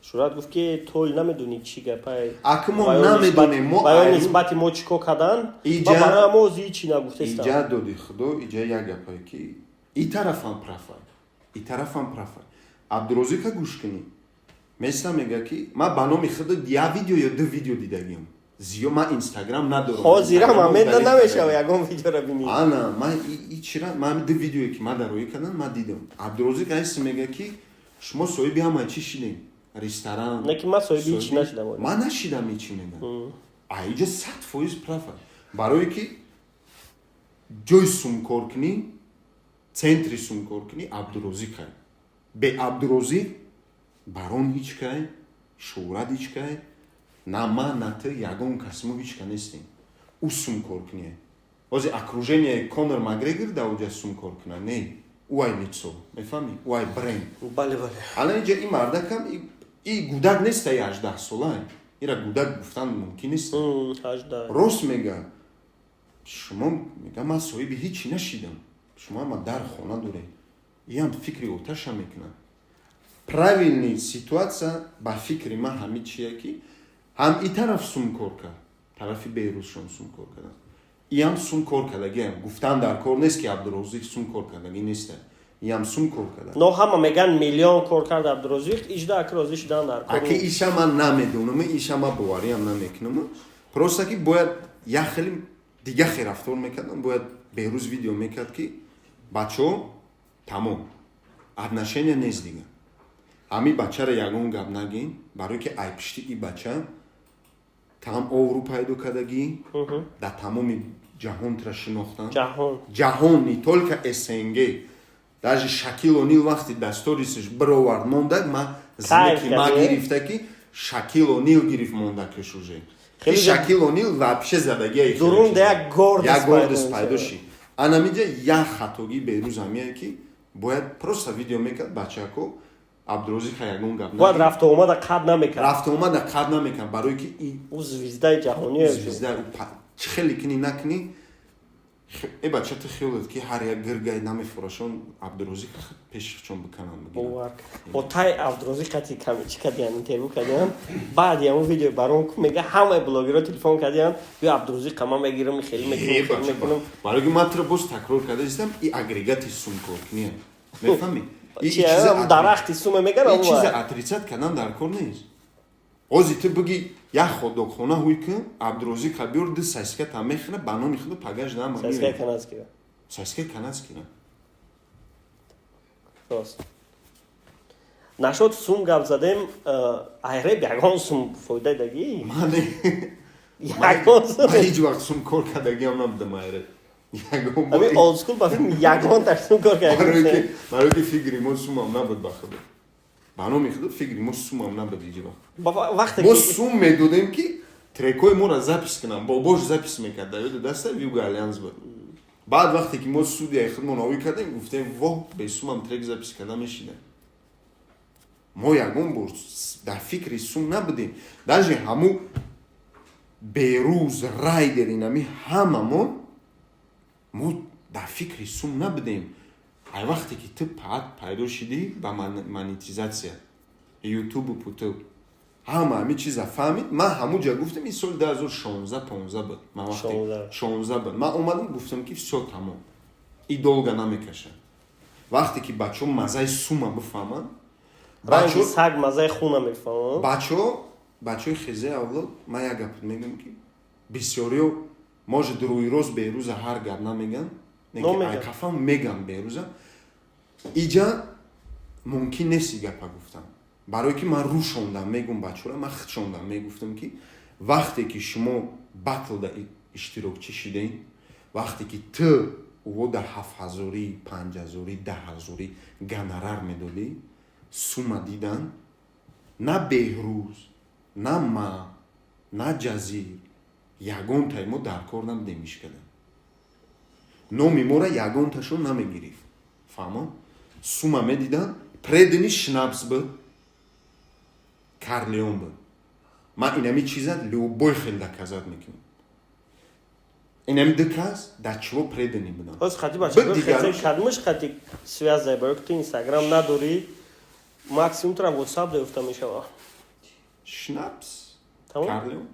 Шӯрат гуфт, ки тол намедонӣ чӣ гапай. Аки мо намедонем, мо ва ё нисбати мо чӣ кор кардан, барои мо ози ҳичи нагуфтестам. Иҷа, доди худо, иҷа як гапае, ки и тарафам прав ай, и тарафам прав ай. Абдурозиқа гӯш кунӣ, места мега, ки ман ба номи худо як видео ё ду видео дидагиам, зиё ман Инстаграм надорам. Ҳозира момента намешава ягон видеоро бинӣ. Ана ман чира, ман ду видеое ки ман дароӣ кардам, ман дидам. Абдурозиқ айси мега, ки шумо соҳиби ҳамаи чӣ шидем, ресторан. Не, ки ман соҳиби ҳичи нашидам. Ман нашидам, ҳичи мегам. А иҷа 100% прав а, барое ки ҷои сумкоркунӣ, центри сумкоркунӣ Абдурозиқ ай. Бе Абдурозиқ барон ҳеҷ кай, шӯҳрат ҳеҷ кай, на ман, на ту, ягон кас, мо ҳеҷ ка нестем. Ӯ сумкоркуние. Ҳозир окружение Конор Макгрегор да оҷа сумкор куна, не, ӯ ай лицо, мефаҳмӣ, ӯ ай бренд. Бале, бале. Ала инҷа ин мардакам и гудак нест, ай 18 сола, ира гудак гуфтан мумкин нест. Рост мега, шумо мега, ман соҳиби ҳичи нашидам, шумо ама дар хона доред. Иам фикри оташа мекунад. Правильный ситуация ба фикри ман ҳамин чие, ки ҳам и тараф сумкор кард, тарафи Бейрузшон сумкор кардан. Иам сум кор кардагиам. Гуфтан дар кор нест, ки Абдурозиқ сум кор кардагӣ неста. Иам сум кор карда. Но ҳама меган миллион кор кард Абдурозиқ, ижда аки розӣ шудан дар кор. Аки иша ман намедонам, иша ман бовариам намекунам. Просто ки бояд як хеле дига хел рафтор мекардам, бояд Беҳрӯз видео мекард, ки бачаҳо, тамом, отношения нест дига. Ҳами бачаро ягон гап нагин, барое ки ай пишти и бача там овру пайдо кардагӣ, дар тамоми ҷаҳон тра шинохтан. Ҷаҳон. Ҷаҳон, не только СНГ, даже Шакил О'Нил вақти дар сторисш бировард мондак, ма знаки ма гирифта, ки Шакил О'Нил гирифт мондакаш уже. Шакил О'Нил вообще задагия. Дурунда як гордость. Як гордость пайдо шид. Анамиҷа як хатогӣ Берӯз ҳамия, ки бояд просто видео мекард: бачако, Абдурозиқа ягон гап. Бояд рафту омада қад намекард. Рафту омада қад намекард, барое ки ӯ звездаи ҷаҳонӣ. Звезда чӣ хеле кунӣ накунӣ, э бача, ту хиёлат ки ҳар як гиргай намефурашон, Абдурозиқ пешчон бикананд. Отай Абдурозиқ қати чӣ кардиян, интервю кардиян. Баъди ҳамон видео барон мега, ҳамаи блогерро телефон кардиян: биё, Абдурозиқа ман мегирам, хеле мекунам. Барои ки ман туро боз такрор карда истам, и агрегати сумкоркунӣ, мефаҳмӣ? Дарахти суме меган. Чиза отрицать кардан дар кор нест. Ози ту биги як ходокхона ҳуй кун, Абдурозиқа биёр, ду сосиска та мехӯра ба номи худу, пагаш нама сосиска канадскира. Рост нашод. Сум гап задем, айреб ягон сум фоида дагӣ? Ягон ҳеҷ вақт сум кор кардагиам набудам айреб. Ами old school ба филм ягон таш сум кор кард. Барои ки фикри мо сумам набуд, ба худо, ба номи худо, фикри мо сумам набуд ҳеҷ вақт. Мо сум медодем, ки трекҳои моро запись кунам. Бобош запись мекард, дар ёди даста Вюга Альянс буд. Баъд вақте ки мо студияи худмон овӣ кардем, гуфтем: воҳ, бесумам трек запись карда мешида. Мо ягон бор дар фикри сум набудем. Даже ҳаму Берӯз, Райдер, инами ҳамамон мо дар фикри сум набудем. Ай вақте ки ту паат пайдо шидӣ ба монетизатсия ютубу путуб, ҳама ҳами чиза фаҳмид. Ман ҳамуҷа гуфтам, ин соли 2016, 15 буд, ман вақте 16 буд, ман омадам, гуфтам, ки всё, тамом, и долго намекашад. Вақте ки бачаҳо мазаи сума бифаҳманд. Ранги саг мазаи хуна мефаҳманд. Бачаҳо, бачаҳои хезаи авлод, ман як гап мегӯям, ки бисёриё может рӯи рост Берӯза ҳар гап намеган, кафам меган. Берӯза иҷа мумкин нест и гапа гуфтам, барое ки ман рӯшондам мегум бачаҳоро, ман худшондам мегуфтам, ки вақте ки шумо батлда иштирокчӣ шидем, вақте ки ту ӯ дар 7000-ӣ, 5000-ӣ, 10 000-ӣ гонорар медодӣ, сума дидан, на Беҳрӯз, на ма, на Ҷазир, ягонтаи мо дар кор набудем иш кардан. Номи моро ягонташон намегирифт, фаҳмо? Сума медидан, предани Шнапс буд, Карлеон буд. Ман инами чиза любой хел доказать мекунам. Инами ду кас дар чиво предани будам. Ҳоз хати бача кадмиш хати связь дай, барои ту Инстаграм надорӣ, максимум тура Ватсап даёфта мешава. Шнапс, Карлеон.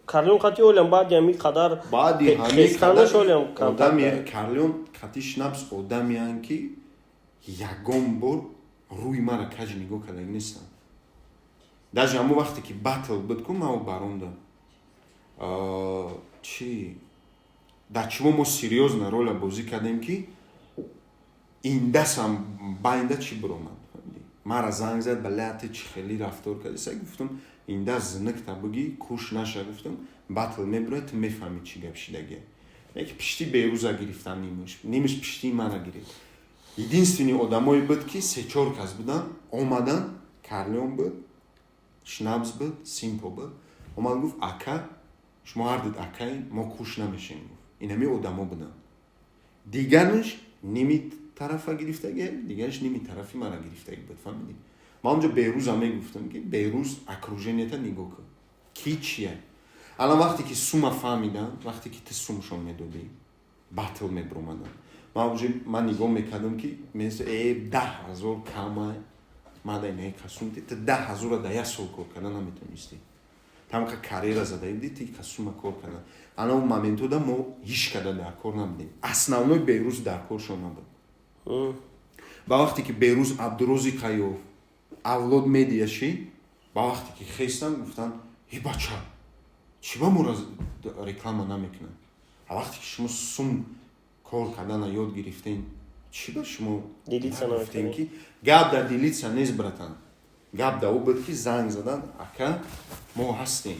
Карлеон хати олям баъди ҳами қадар. Баъди ҳами олям. Одами Карлеон хати Шнапс одамеанд, ки ягон бор рӯи мара каҷ нигоҳ кардаги нестанд. Даже ҳамон вақте ки батл буд ку, ман баронда чи дар чиво мо серьёзно роля бозӣ кардем, ки индасам байнда чӣ биромад, мара занг зад: баля, ту чӣ хеле рафтор кардӣ? Са гуфтам: инда зиныкта буги куш наша, гуфтам, батл мебурад, ту мефаҳмӣ чӣ гап шидагия. Яки пишти Берӯза гирифтан, нимаш нимаш пишти мара гирифт. Единственный одамое буд, ки се-чор кас будан, омадан: Карлеон буд, Шнапс буд, Симпо буд. Омад, гуфт: ака, шумо ҳардуд акаи мо, куш намешем, гуфт. Инами одамо буданд. Дигараш ними тарафа гирифтаги, дигараш ними тарафи мара гирифтаги буд, фаҳмидӣ? Ман онҷо Берӯза мегуфтам, ки Берӯз, окруженията нигоҳ кун, ки чия. Алан вақте ки сума фаҳмидан, вақте ки ту сумшон медодӣ, батл мебуромадан. Ман уже ман нигоҳ мекардам, ки 10 000 кама мада инаи касум, ту 10 000-ра дар як сол кор карда наметонистӣ. Тамка карьера задаи будӣ, ти касума кор кардан. Ана он моментода мо ҳич када дар кор набудем. Основной Берӯз дар коршон набуд. Ба вақте ки Берӯз Абдурозиқ Қайёв Авлод Медиа шид, ба вақте ки хестан, гуфтанд: «Э, бача, чӣ ба моро реклама намекунад?» А вақте ки шумо сум кор кардана ёд гирифтем, чӣ ба шумо Делиться гуфтем намекунед? Ки гап дар делиться нест, братан, гап да ӯ буд, ки занг задан: «Ака, мо ҳастем,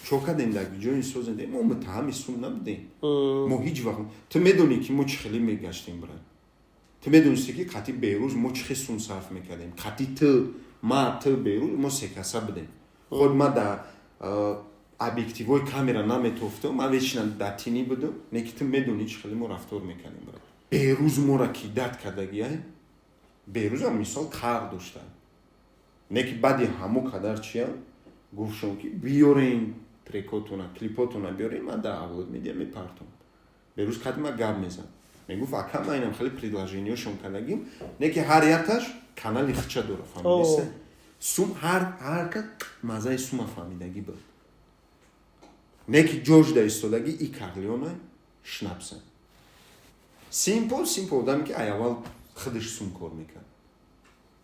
чо кардем, дар ҷои созем?» Мо муттаҳами сум набудем. Мо ҳеҷ вақт, ту медонӣ, ки мо чӣ хеле мегаштем, брат. Ту медонисти, ки қати Берӯз мо чӣ хел сум сарф мекардем. Қати ту, ма, ту, Берӯз, мо секаса будем. Худ ма дар объективҳои камера наметофтам, ман вечно дар тени будам, не ки ту медонӣ, чӣ хеле мо рафтор мекардем, брат. Берӯз моро кидать кардагиай. Берӯзам мисол қар дошта, не ки баъди ҳамо қадар чиям гуфтшон, ки биёрен трекотона, клипотона биёрен, ман дар Авлод Медиа мепартом. Берӯз қади ма гап мезад, мегуфт: «Ака, ман инам хеле предложениёшон кардагим», не ки ҳар якташ канали хича дора, фаҳмидиста? Сум ҳар кас маззаи сума фаҳмидагӣ буд, не ки ҷош да истодагӣ и Карлеона шнапса. Симпо, Симпо одаме, ки ай аввал худаш сум кор мекард.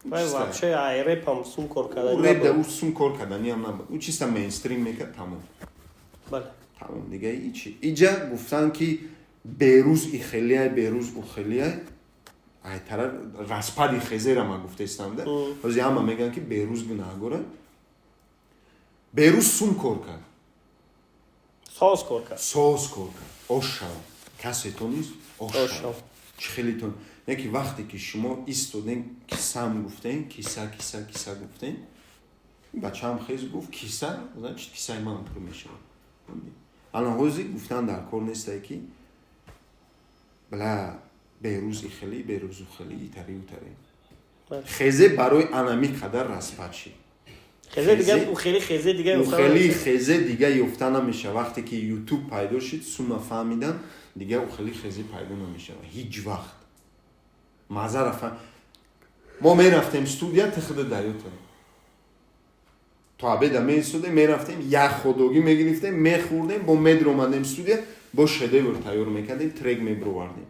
Вай вообще ай репам сум кор Ӯ реп да кардан. Ӯ сум кор карданиам набуд, ӯ чиста мейнстрим мекард, тамом. Тамом, дига ичи иҷа гуфтан, ки Берӯз ихелияй, Берӯз ухелияй, ай тараф распади хезера ма гуфтаистам да. Ҳози ҳама мегӯянд, ки Берӯз гунаҳгора. Берӯз сум кор кард. Соз кор кард. Соз кор кард, ошав касето низ ошав. Ошав. Чӣ хелитон не ки вақте ки шумо истодем, кисам гуфтем, киса, киса, киса гуфтем, бачаам хез гуфт: «Киса, значит, кисаи ман пур мешавад». Ана ҳозир гуфтан дар кор нестае, ки бла, Берӯз ихелӣ, Берӯз ухелӣ, итари, утари. Хезе барои анами қадар распад шид. Хезе дига, ӯ хели хезе дига ёфта Ухели намешавад. Хезе дига ёфта намешавад. Вақте ки Ютуб пайдо шид, сума фаҳмидан, дига ухели хезе пайдо намешавад ҳеҷ вақт. Мазара фаҳм, мо мерафтем студия, тихида дарёта то обеда меистодем, мерафтем, як ходогӣ мегирифтем, мехӯрдем, бо медромадем студия, бо шедевр тайёр мекардем, трек мебировардем.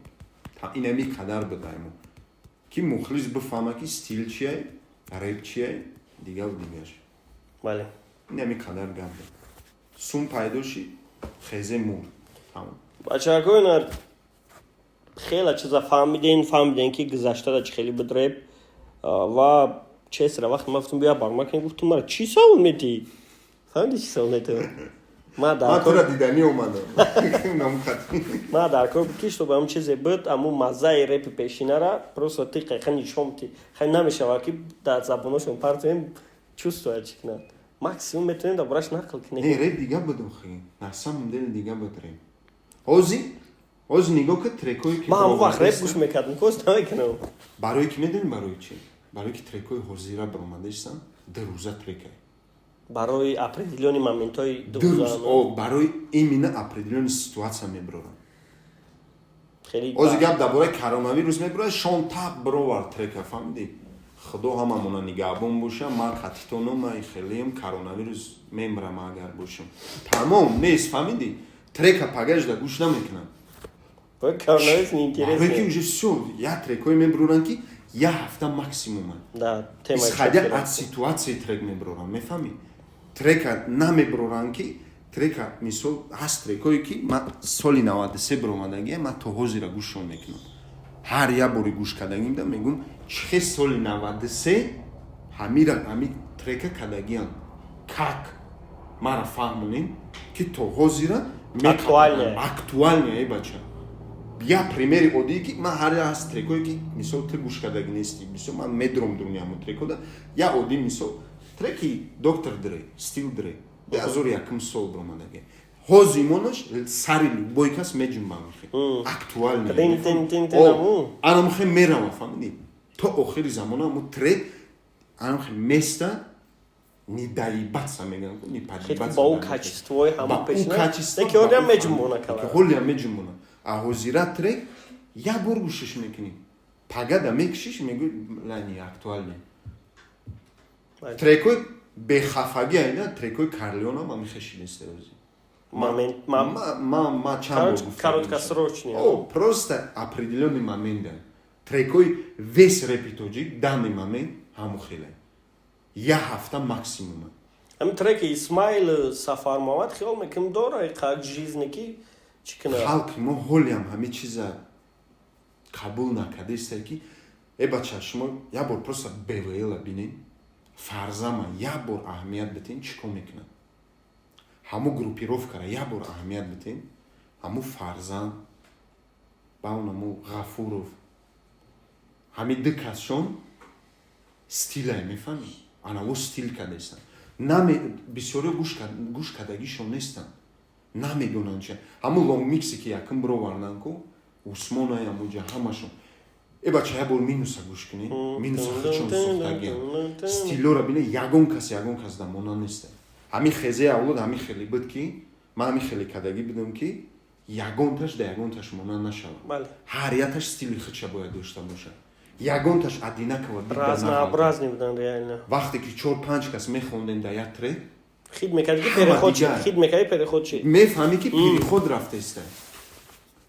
Инами қадар будай мо, ки мухлис бифаҳма, ки стил чиай, реп чиай, дигаву дигаш. Инами қадар гап буд. Сум пайдо шид, хезе мурд, тамом. Бачаҳако, ина хела чиза фаҳмиден, фаҳмиден, ки гузаштада чӣ хеле буд реп. Ва честно, вақте ман гуфтам, бия барнома кунем, гуфтум: «Мара чӣ савол метиҳӣ?» Фаҳмиди, чӣ савол метиҳӣ? Ма дар Ман кор тура диданӣ омадам. Намухат. Ма дар кор буд, ки чтобы ҳамн чизе буд, аму маззаи репи пешинара просто ти қайқа нишон бити. Хай, намешавад, ки дар забоношон партоем, чувствуя чӣ кунад. Максимум метавонем дар бораш нақл кунем. Не, реп дига буд охи. На самом деле дига буд реп. Ҳозир нигоҳ ки трекҳое ки Ман ҳамон вақт реп баромадаистанд- гӯш мекардам, коз намекунам. Барои ки медонӣ барои чӣ? Барои ки трекҳои ҳозира баромадаистанд, 2 рӯза трекай. Барои определённый моментҳои 2 рӯз, о, барои именно определённый ситуация мебароранд. Хеле. Ҳозир гап дар бораи коронавирус мебарад, шон тап бировард трека, фаҳмидӣ? Худо ҳамамона нигаҳбон боша, ман қатитоном, ман хелеем, коронавирус мемрам агар бошам. Тамом, нест, фаҳмидӣ? Трека пагажда гӯш намекунам. Коронавирус Барои ки неинтересно. уже всё, як трекҳое мебароранд, ки як ҳафта максимуманд. Да, тема. Исходя от ситуации трек мебароранд, мефаҳмӣ? Трека намебароранд, ки трека, мисол, ҳаст трекҳое, ки ман соли 93 баромадагия, ман то ҳозира гӯшшон мекунам. Ҳар як бори гӯш кардагимда мегӯм: чихе соли 93 ҳамира ҳами трека кардагиам, как мара фаҳмонем, ки то ҳозира Актуальная. Актуальная. Эй, бача, як примери оддие, ки ман ҳар як ҳаст трекҳое, ки мисол ту гӯш кардагӣ нестӣ, мисол ман медром дуруни ҳамон трекҳода. Як оддӣ мисол, треки Доктор Дре, Still Dre, 2001 сол баромадаги, ҳозимонаш сари любой кас меҷунбам, актуальный. Тин, тин, тин, тин, аму. Анамхе мерава, фаҳмидӣ? То охири замона аму трек анамхе места, не доебаться мегӯям, не подъебаться. Ба ӯ качествои ҳамон пешина. Ки ҳолиам меҷунбона кала. Ҳолиам меҷунбона. А ҳозира трек як бор гӯшиш мекунӣ, пагада мекушиш, мегӯй: «Ла, не актуальный». Трекҳои Бехафагӣ айна трекои Карлеонам ами хешинеста ози. Момент Ма чанд бор гуфтам. Короткосрочный. О, просто определенный момент да. Трекои весь репи тоҷик данный момент ҳаму хеле. Як ҳафта максимум. Ҳамин треки Исмаил Сафармуҳаммад хиёл мекунам, дора как жизни ки чӣ кунад. Халқи мо ҳолиам ҳамин чиза қабул накардаиста, ки э бача, шумо як бор просто БВЛа бинед, фарзама як бор аҳамият битен, чӣ кор мекунад. Ҳамун группировкара як бор аҳамият битен, ҳамун Фарзанд ба он ҳамун Ғафуров, ҳамин ду касшон стилае, мефаҳмӣ? Анаво стил кардастанд. Наме бисёриё гӯш кардагишон нестанд, намедонанд чи. Ҳамун лонгмиксе ки якум бировардан ку, Усмонай, ҳамунҷа ҳамашон. Э бача, як бор Минуса гӯш кунед, Минуса худшон сохтагиам. Стилора бине, ягон кас ягон кас да монанд неста. Ҳамин хезаи авлод ҳамин хеле буд, ки ман ҳамин хеле кардагӣ будам, ки ягонташ да ягонташ монанд нашавад. Ҳар яташ стили худша бояд дошта бошад, ягонташ одинаково бит да нағалта. Разнообразный будан реально. Вақте ки чор панҷ кас мехондем дар як трек, Хит мекарди ки ҳама переход чи, дигар. хит мекарди, переход чи. Мефаҳмӣ, ки переход рафтеста.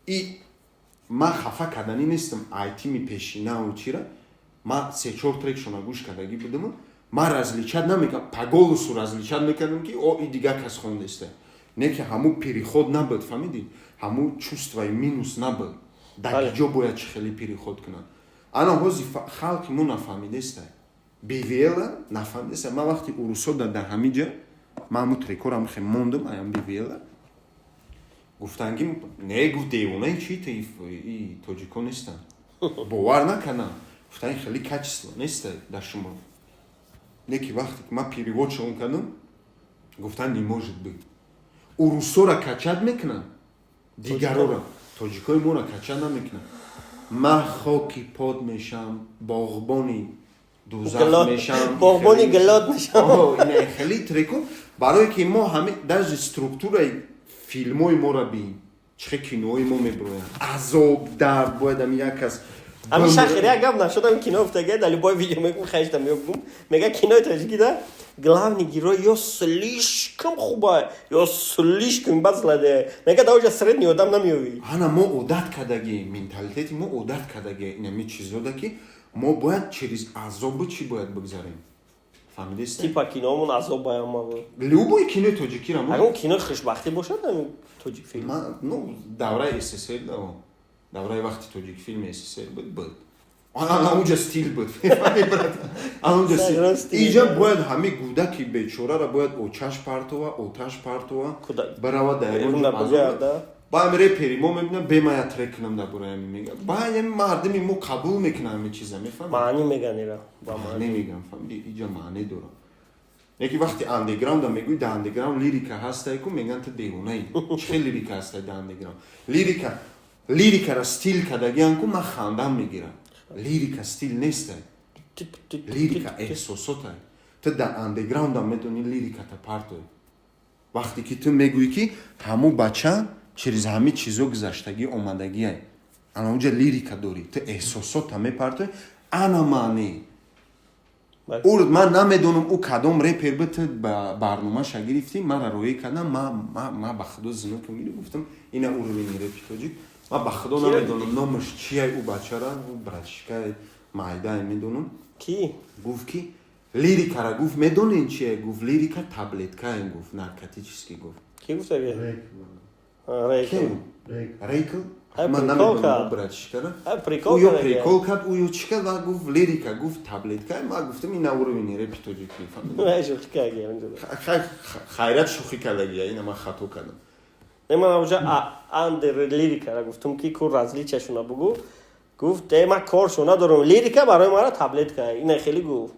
И ман хафа карданӣ нестам айтими пешинаву чира. Ман се чор трекшона гӯш кардагӣ будаму ман различать намекардам, по голосу различать мекардам, ки о, и дигар кас хондеста. Не ки ҳамун переход набуд, фаҳмидӣ? Ҳамун чувствои Минус набуд. Дар ҷо бояд чӣ хеле переход кунад. Ана ҳози халқи мо нафаҳмидеста, БВЛа нафаҳмидеста. Ман вақти урусо дар ҳамин ҷа ман ҳамун трекора хе мондум, аям БВЛа гуфтан, ки не, гуфт, девонаи чи ту, и тоҷико нестанд. Бовар накардам, гуфтан, хеле качество неста дар шумо. Не ки вақте ки ман перевод шон кардам, гуфтан, не может быть, урусора качать мекунанд, дигарора, тоҷикои моро качать намекунанд. Ман хоки под мешам, боғбони дузах мешам. Боғбони гилот мешам. Хеле треко, барое ки мо ҳами даже структураи филмои моро бин, чӣ кинои мо мебироянд, азоб, дард, бояд ами як кас. Ами шахир як гап нашудам, кино гуфтага, дар любой видео мегум, хаштам мегум, мега, кинои тоҷикӣ да главный герой ё слишком хуба, ё слишком бад злодей. Мега, да оҷа средний одам намеёвӣ. Ана мо одат кардагӣ, менталитети мо одат кардагӣ инами чизода, ки мо бояд через азобу чӣ бояд бигзарем, фаҳмидест? Типа киномон азоб баяма. Любой кинои тоҷикиро мо Ягон кинои хушбахтӣ бошад ами тоҷик филм? Ну, давраи СССР, давраи вақти Тоҷикфилми СССР буд, ана уҷа стил буд, ана уҷа стил. Иҷа бояд ҳами гудаки бечораро бояд очаш партова, оташ партова, барава дар ягон. Ба ами репери мо мебинам, бемая трек кунам дар бораи ами мега, ба ами мардуми мо қабул мекунам ҳами чиза, мефаҳмӣ? Маънӣ меган ира. Маънӣ меган, фаҳмиди? Иҷа маънӣ дорам. Яки вақти андеграунда мегӯй, да андеграунд лирика ҳастай ку, меган, ту девонаи, чӣ хел лирика ҳастай да андеграунд? Лирика, лирикара стил кардагиан ку, ман хандам мегирам. Лирика стил нестай, лирика эҳсосотай. Ту дар андеграундам метавонӣ лириката партоӣ. Вақте ки ту мегӯӣ, ки ҳамун бача через ҳамин чизо гузаштагӣ омадагиай, ана уҷа лирика дорӣ, ту эҳсосота мепартоӣ, ана маънӣ. Ӯ ман намедонам, ӯ кадом репер буд, ту барномаша гирифтӣ, мара роӣ кардам. Ма ба худо зинокам гирифт, гуфтам, ина уровени репи тоҷик. Ман ба худо намедонам номаш чияй, ӯ бачара, ӯ братишкаи майдае, медонам. Ки? Гуфт, ки лирикара, гуфт, медонен чие, гуфт, лирика таблеткае, гуфт, наркотический, гуфт. Ки гуфтаги? Ки? Рейкл. Ман намедонам братишкара. Прикол. Ӯ ё прикол кард, ӯ ё чӣ кард ва гуфт, лирика, гуфт, таблетка. Ман гуфтам, ина уровени репи тоҷикӣ. Хайрат, шӯхӣ кардагия, ина ман хато кардам. Не, ман уже андер лирикара гуфтам, ки ку различияшона бугу. Гуфт, э, ман коршо надорам, лирика барои мара таблетка, ина хеле гуфт.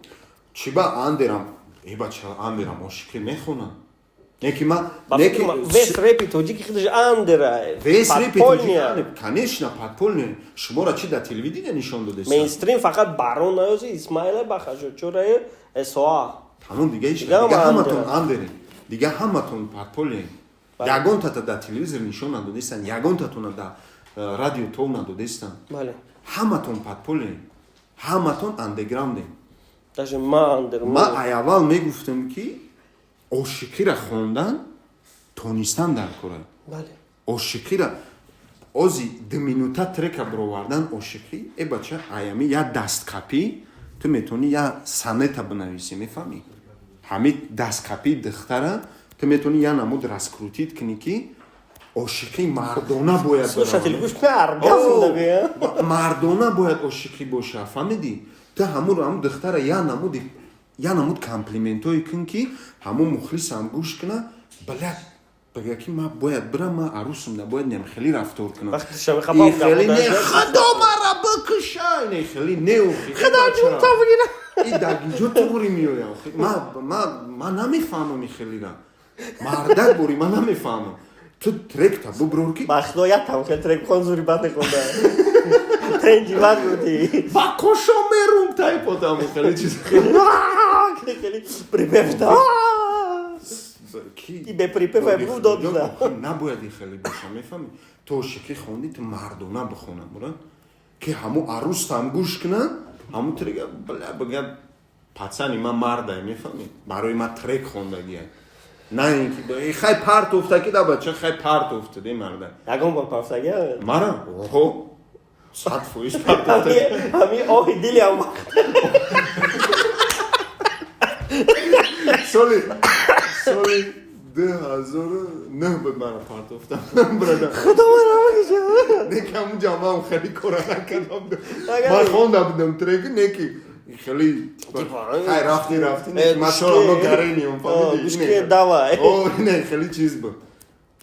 Чӣ ба андерам, э бача, андерам ошиқӣ мехонам. Неки ма неки весь репи тоҷики худаш андера. Весь репи тоҷики, конечно, подпольный. Шуморо чӣ дар телевидения нишон додест? Мейнстрим фақат Барон наёзи, Исмаила Бахашо, чораи СОА. Тамом, дига ҳеч, дига ҳаматон андерем, дига ҳаматон подпольный. Ягонтата дар телевизор нишон надодестанд, ягонтатона дар радио тов надодестанд. Ҳаматон подпольный, ҳаматон андеграундем. Даже ма андер. Ман аввал мегуфтам, ки ошиқира хондан тонистан дар кора. Бале. Ошиқира ози 2 минута трека бировардан ошиқӣ, э бача, аями я дасткапӣ ту метавонӣ я сонета бинависӣ, мефаҳмӣ? Ҳами дасткапии духтара ту метавонӣ я намуд раскрутить кунӣ, ки ошиқӣ мардона бояд Слушатель биравад. Гӯш кун, оргазм дагӯя. Мардона бояд ошиқӣ боша, фаҳмидӣ? Ту ҳамун духтара я намуд комплиментое кун, ки ҳамун мухлисам гӯш куна, блядь, бага, ки ман бояд бирам, ман арӯсам да бояд нем хеле рафтор кунам. Вақти шами хапам. И хеле не, худо мара бикуша, не хеле не, охи. Худо ҷунта бигира. И дар инҷо туғри меоя, охи. Ман намефаҳмам и хелира, мардак бори, ман намефаҳмам. Ту тректа буброр, ки Ба худо, як там хел трек хон, зури бад нехонда. Тренди бад гуфти. Ба кошо мерум тайпотам хеле чиз. Хеле припев да. Ки И бе припев ай буд дод да. Набояд ин хеле боша, мефаҳмӣ? Ту ошиқӣ хонди, ту мардона бихона, бура, ки ҳамун арӯстам гӯш куна ҳамун трека, бля, бага, пацани ман мардай, мефаҳмӣ? Барои ман трек хондагия, на ин ки хай партофта, ки да бача хай партофта де марда. Ягон бор пафтага? Мара оҳо, 100% партофта. Ҳами оҳи дили ҳам вақт. Соли 2009 буд, мара партофтам, брада. Худо мара бикуша. Не ки ҳамун ҷамъам хеле кора накардам. Агар- Ман хонда будам треки, не ки хеле Типа, хай рафти, рафти, э, не, ма гӯшке- шорам гарениум. О, гӯшке, давай. О, не хеле чиз буд,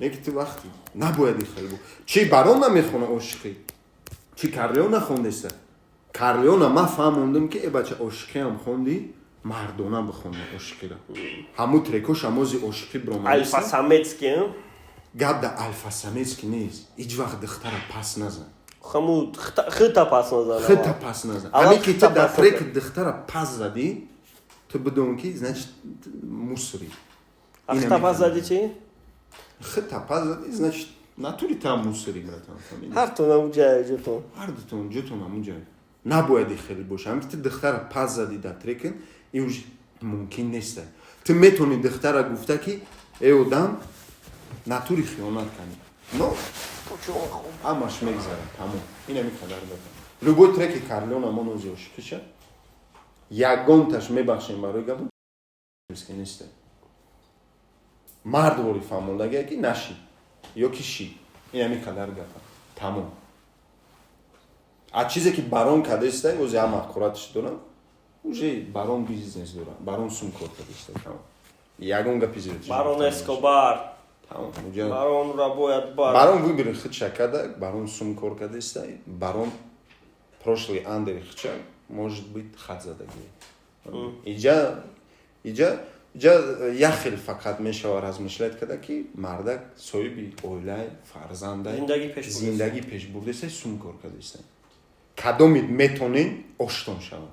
не ки ту вақти набояд ин хеле буд. Чи барон намехона ошиқӣ, чи Карлеон нахондеста? Карлеона ман фаҳмондам, ки э бача, ошиқиам хонди, мардона бихонда ошиқира, ҳамун трекош ҳамози ошиқӣ биромадеста. Альфа самецки. Гап да альфа самецки нест, ҳеҷ вақт духтара пас назан. Хаму хита пас назан. Хита пас назан. Аввал Ҳамин ки ту хита дар пас трек назан. духтара пас задӣ, ту бидон, ки значит мусори. А хита пас зади чи? Хита пас задӣ, значит натури та мусори, братан, фаҳмидӣ? Ҳар тон ҳамун ҷай ҷутон. Ҳар дутон ҷутон ҳамун ҷай набояд хеле боша. Ҳамин ки ту духтара пас задӣ дар трекен, ин уж мумкин неста. Ту метавонӣ духтара гуфта, ки э одам, натури хиёнат кардӣ, но ҳамаш мегзарад, тамом. Инами қадар бакан. Любой треки Карлеон амон ози ошиқиша ягонташ, мебахшем барои гапо, неста. Мард вори фаҳмондагия, ки нашид ё ки шид, инами қадар гапа, тамом. А чизе ки барон кардеста, ози ҳама ҳақоратш дорам, уже барон бизнес дорам, барон сум кор кардеста, тамом, ягон гапи зиёд. Барон Эскобар. Тамом, уҷа Баронро бояд бар. Барон выбери худша када, барон сум кор кардеста, барон прошлый андери худша, может быть, хат задагӣ. Иҷа як хел фақат мешава размышлять када, ки мардак соҳиби оилай, фарзандай, Зиндагӣ пеш бурдеста. Зиндагӣ пеш бурдеста, сум кор кардеста. Кадомид метонен оштон шавад,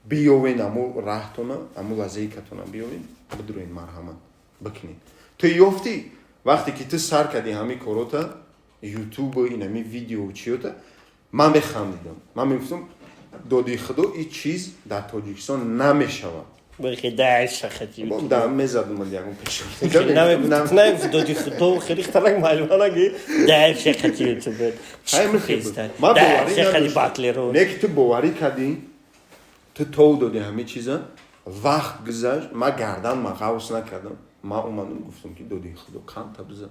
биёвен аму раҳтона, аму лазейкатона биёвен, бидуроен, марҳамат бикунед. Ту ёфтӣ, вақте ки ту сар кардӣ ҳами корота, ютубу инами видео чиёта, ман механдидам, ман мегуфтам, доди худо, ин чиз дар Тоҷикистон намешавад. Бихи даша хати. Да мезадум ягон пеш. Намегуфт доди худо, хеле хатарнак маълуманаги даша хати ютубер. Ман боварӣ Даша хати надоштам. батлеро. Не ки ту боварӣ кардӣ, ту тов додӣ ҳами чиза, вақт гузашт, ман гардан ма ғавс накардам, ман омадам, гуфтам, ки доди худо, канта биза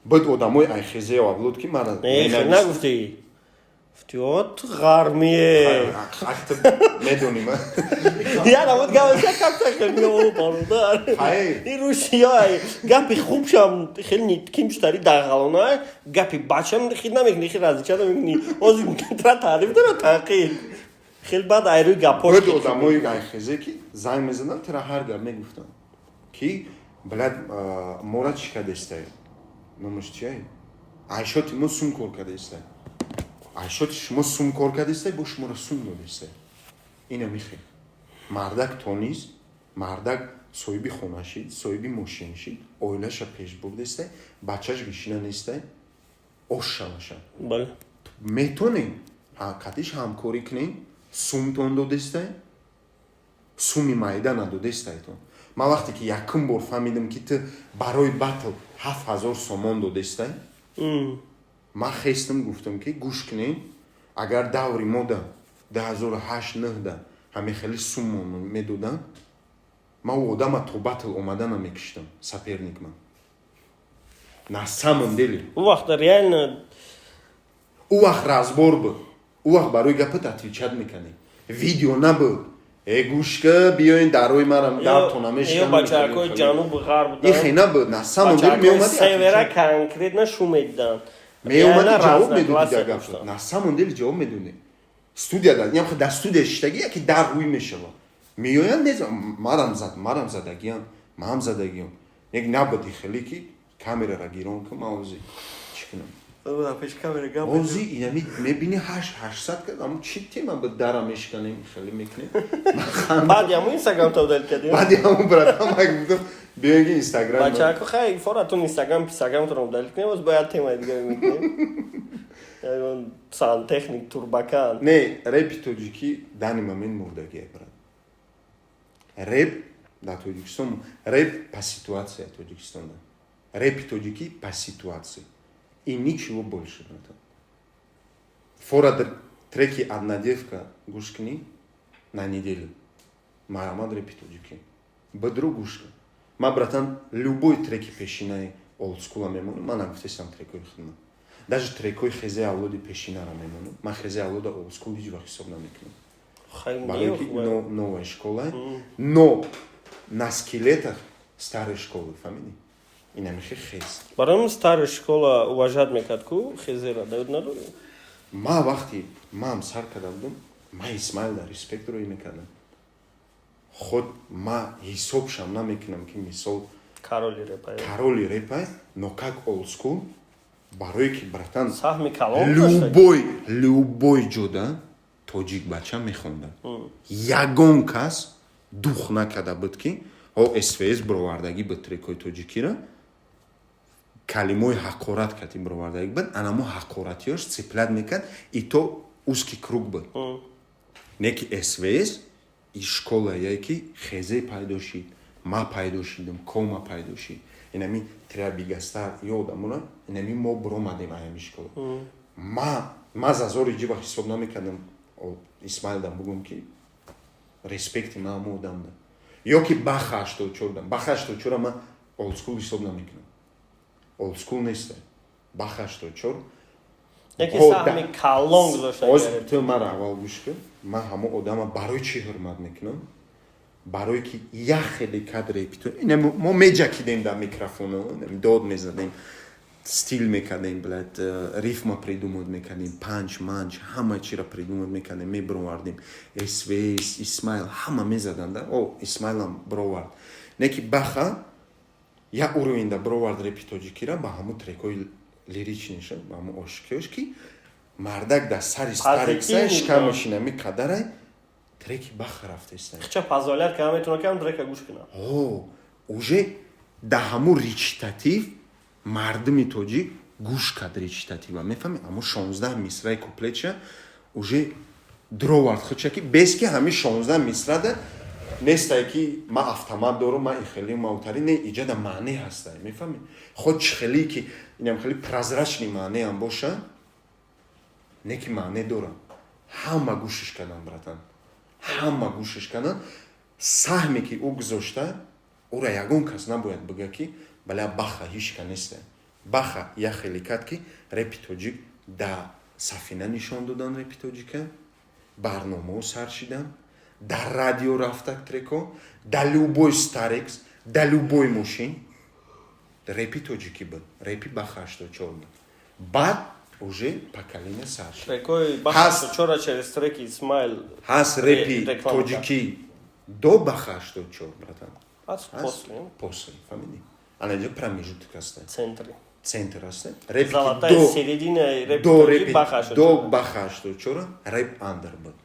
буд одамои айхезео авлод, ки мара Не, хел нагуфтӣ. Гуфтӣ, о, ту ғармие. Медонӣ ма. Я намуд гапа как хел мео бародар. Хай. Ин русия гапи хубшам хел кимштари дағалона, гапи бачам хел намекунӣ, хел разича намекунӣ. Ҳозир тра таъриф дора танқид. Хел баъд айрӯи гапош. Буд одамои айхезе, ки занг мезадам, тира ҳар гап мегуфтам, ки блядь, мора чӣ кардестай, номаш чия, айшоти мо сум кор кардестай, айшоти шумо сум кор кардестай, бо шуморо сум додестай. Ина михел мардак тонист, мардак соҳиби хона шид, соҳиби мошин шид, оилаша пеш бурдестай, бачаш гишина нестай, ош шаваша. Бале. Метонем катиш ҳамкорӣ кунем. Сумтон додестай, суми майда надодестайтон. Ман вақте ки якум бор фаҳмидам, ки ту барои батл 7000 сомон додестай, ман хестам, гуфтам, ки гӯш кунем, агар даври мода 2008-9 ҳамин хеле суммо медоданд, ман ӯ одама то батл омада намекиштам, соперник ман, на самом деле. Ӯ вақт реально. Ӯ вақт разбор буд, ӯ вақт барои гапат отвечать мекардем, видео набуд. Э, гӯшка, биёин дарои марам дартона. Ё бачаҳои ҷанубу ғарб. Ихе набуд, на самом деле. Меомади, севера конкретно шу медиданд. Меомади, ҷавоб медодӣ дар гапат, на самом деле ҷавоб медодӣ. Студия дар студия шиштагӣ, яке дар рӯй мешавад, меоянд, нез марам зад, марам задагиам, маам задагиам. Як набуд хеле, ки камерара гирон кун, ман ози чӣ кунам? Пеш камера гап. Ози инами мебини, ҳашт ҳаштсад кад, аммо чӣ тема буд, дара мешканем, хеле мекунем. Баъди ҳамун инстаграм та удалить кардем. Баъди ҳамун, братан, ман гуфтам, биёин ки инстаграм. Бачако, хай, форатун инстаграм писаграмтон удалить кунем, боз бояд темаи дига мекунем, ягон сантехник турбакан. Не, репи тоҷикӣ данный момент мурдагие, брат. Реп дар Тоҷикистон, реп по ситуация. Тоҷикистонда репи тоҷикӣ по ситуации и ничего больше, братан. Фора треки «Одна девка» гӯш кунӣ на неделю, марамад репи тоҷикӣ бадру гӯш кун. Ман, братан, любой треки пешинаи олдскула мемонам. Ман нагуфтесам трекои худман, даже трекои Хезе Авлоди пешинара мемонам. Ман Хезе Авлода олдскул ҳеҷ вақт ҳисоб намекунам, барои ки новая школа, но на скелетах старой школы, фаҳмидӣ? Инамихи хест. Барои старая школа уважать мекард ку Хезера, даёд надорӣ? Ма вақти маам сар карда будам, ма Исмаилда респект рӯй мекардам. Худ ма ҳисобшам намекунам, ки мисол короли репа. Короли репа, но как олдскул, барое ки, братан, саҳми калон. Любой ҷода тоҷик бача мехонда, ягон кас дух накарда буд, ки о СВС бировардагӣ буд, трекҳои тоҷикира калимаҳои ҳақорат кати бировардагӣ буд, анамо ҳақоратиёш цеплять мекард, и то узкий круг буд. Не ки СВС и школае, ки Хезе пайдо шид, ма пайдо шидам, Кома пайдо шид, инами Триабигастар ё одамона, инами мо биромадем аями школа. Ма зазори ҷиба ҳисоб намекардам Исмаилдам бугум, ки респекти ма ҳамо одамда, ё ки Баха 84 дам. Баха 84-а ма олдскул ҳисоб намекунам, олдскул неста Баха 84. Яке саҳми калон гузошта. Ту мара аввал гӯш кун. Ман ҳамо одама барои чӣ ҳурмат мекунам? Барое ки як хеле кадре мо меҷакидем дар микрофон, дод мезадем, стиль мекардем, блядь, рифма придумать мекардем, панч манч ҳама чиро придумать мекардем, мебировардем. СВС, Исмаил ҳама мезаданда, о Исмаилам бировард. Не ки Баха як уровеньда бировард репи тоҷикира ба ҳамун трекҳои лиричныйша, ба ҳамун ошиқиёш, ки мардак дар сари старикса шикамашинами қадарай треки Баха рафтеста. Хча позволять кама метавона кам трека гӯш кунам. О, уже да ҳамун речитатив мардуми тоҷик гӯш кард, речитатива, мефаҳми? Ҳамун 16 мисраи куплетша уже дровард худша, ки без ки ҳамин 16 мисрада нестае, ки ман автомат дорум, ман ихели маутари не, иҷада маъне ҳастае, мефаҳми? Худ чӣ хеле ки инам хеле прозрачный маънеам боша, не ки маъне дорам. Ҳама гӯшиш кардан, братан, ҳама гӯшиш кардан. Саҳме ки ӯ гузошта, ӯра ягон кас набояд бига, ки бале, Баха ҳичка неста. Баха як хеле кард, ки репи тоҷик да сафина нишон додан, репи тоҷика барномао сар шидан, дар радио рафтак треко, да любой старекс, да любой мошин репи тоҷикӣ буд, репи Баха 84 буд. Баъд уже поколение сар шид. Трекои Баха 84 через треки Исмаил. Ҳаст репи тоҷикӣ до Баха 84, братан. После. После, фаҳмидӣ? Ана инҷо промежуток аста. Центри. Центр аста. Репи золотая середина. Реп до Баха 84 реп андер буд.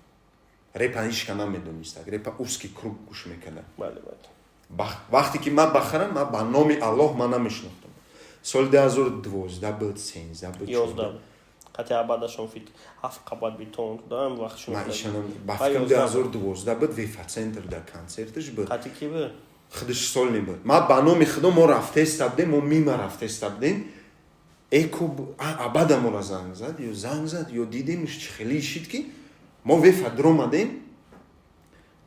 Репа ҳичка намедониста, репа узкий круг гӯш мекарда. Вақте ки ман бахарам, ман ба номи Аллоҳ, ман намешинохтам. Соли 2012 буд, 13 буд. Қати абадашон фит, ҳафт қабат бетон даам вақт. Ман ишанам, ба фикрам, 2012 буд, Вефа Центр дар концерташ буд. Қати ки буд? Худаш сольный буд. Ман ба номи худо, мо рафтеста будем, мо мима рафтеста будем. Эко абада моро занг зад ё занг зад ё дидемш, чи хеле ишид, ки мо Вефа дромадем,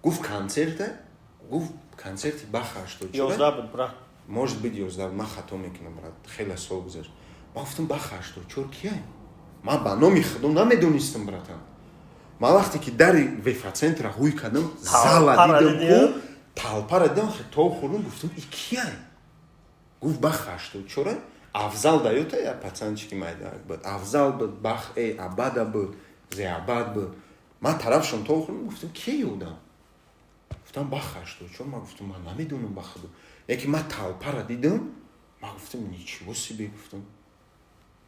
гуфт, концерта, гуфт, концерти Баха 84. 11 буд, бра. Может быть, 11, ман хато мекунам, брат, хеле сол гузашт. Ман гуфтам, Баха 84 кияй? Ман ба номи худо намедонистам, братан. Ман вақте ки дари Вефа Центра ҳуй кардам, зала дидам, ку толпара дидам, то хӯрдам, гуфтам, и кияй? Гуфт, Баха 84. Афзал даёта, я пацанчики майда буд, Афзал буд, бах абада буд, зеабад буд. Ман тарафшон то хӯрдам, гуфтам, кие одам? Гуфтам, Баха 84. Ман гуфтам, ман намедонам, ба худо. Яке ман толпара дидам, ман гуфтам, ничего себе, гуфтам,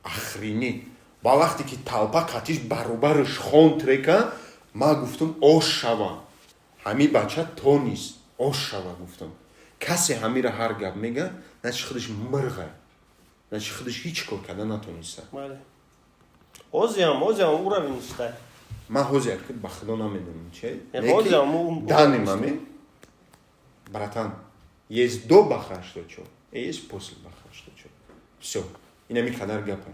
охренеть. Ба вақте ки толпа қатиш баробараш хон трека, ман гуфтам, ош шава, ҳами бача то нист, ош шава. Гуфтам, касе ҳамира ҳар гап мега, значит, худаш мирғай, значит, худаш ҳеҷ кор карда натониста. Озиам уровень нистай. Ман ҳозир ба худо намедонам че данный момент, братан, есть до Баха 84 и есть после Баха 84. Всё, инами қадар гапа.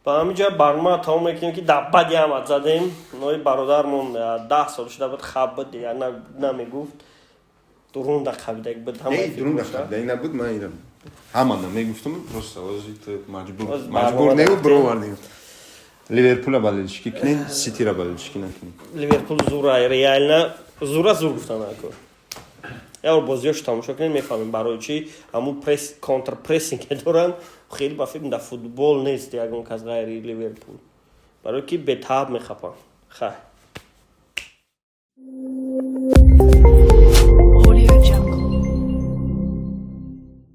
Ба ҳаминҷа барнома тамом мекунем, ки дар бади ҳамат задем. Нои бародармон 10 сол шуда буд, хаб буд, дигар намегуфт. Дурунда қабидаг буд. Дурунда қабидаг набуд, ман ира ҳамана мегуфтам, просто ҳозир ту маҷбур неу бировардем. Ливерпула болельщики кунен, Ситира болельщики накунен. Ливерпул зура, реально зура, зур гуфтан накун. Як бор бозиёшо тамошо кунем, мефаҳмем барои чӣ. Ҳамун пресс, контрпрессинг доранд, хеле ба фикр дар футбол нест ягон кас ғайри Ливерпул, барое ки бетааб мехапанд. Хай.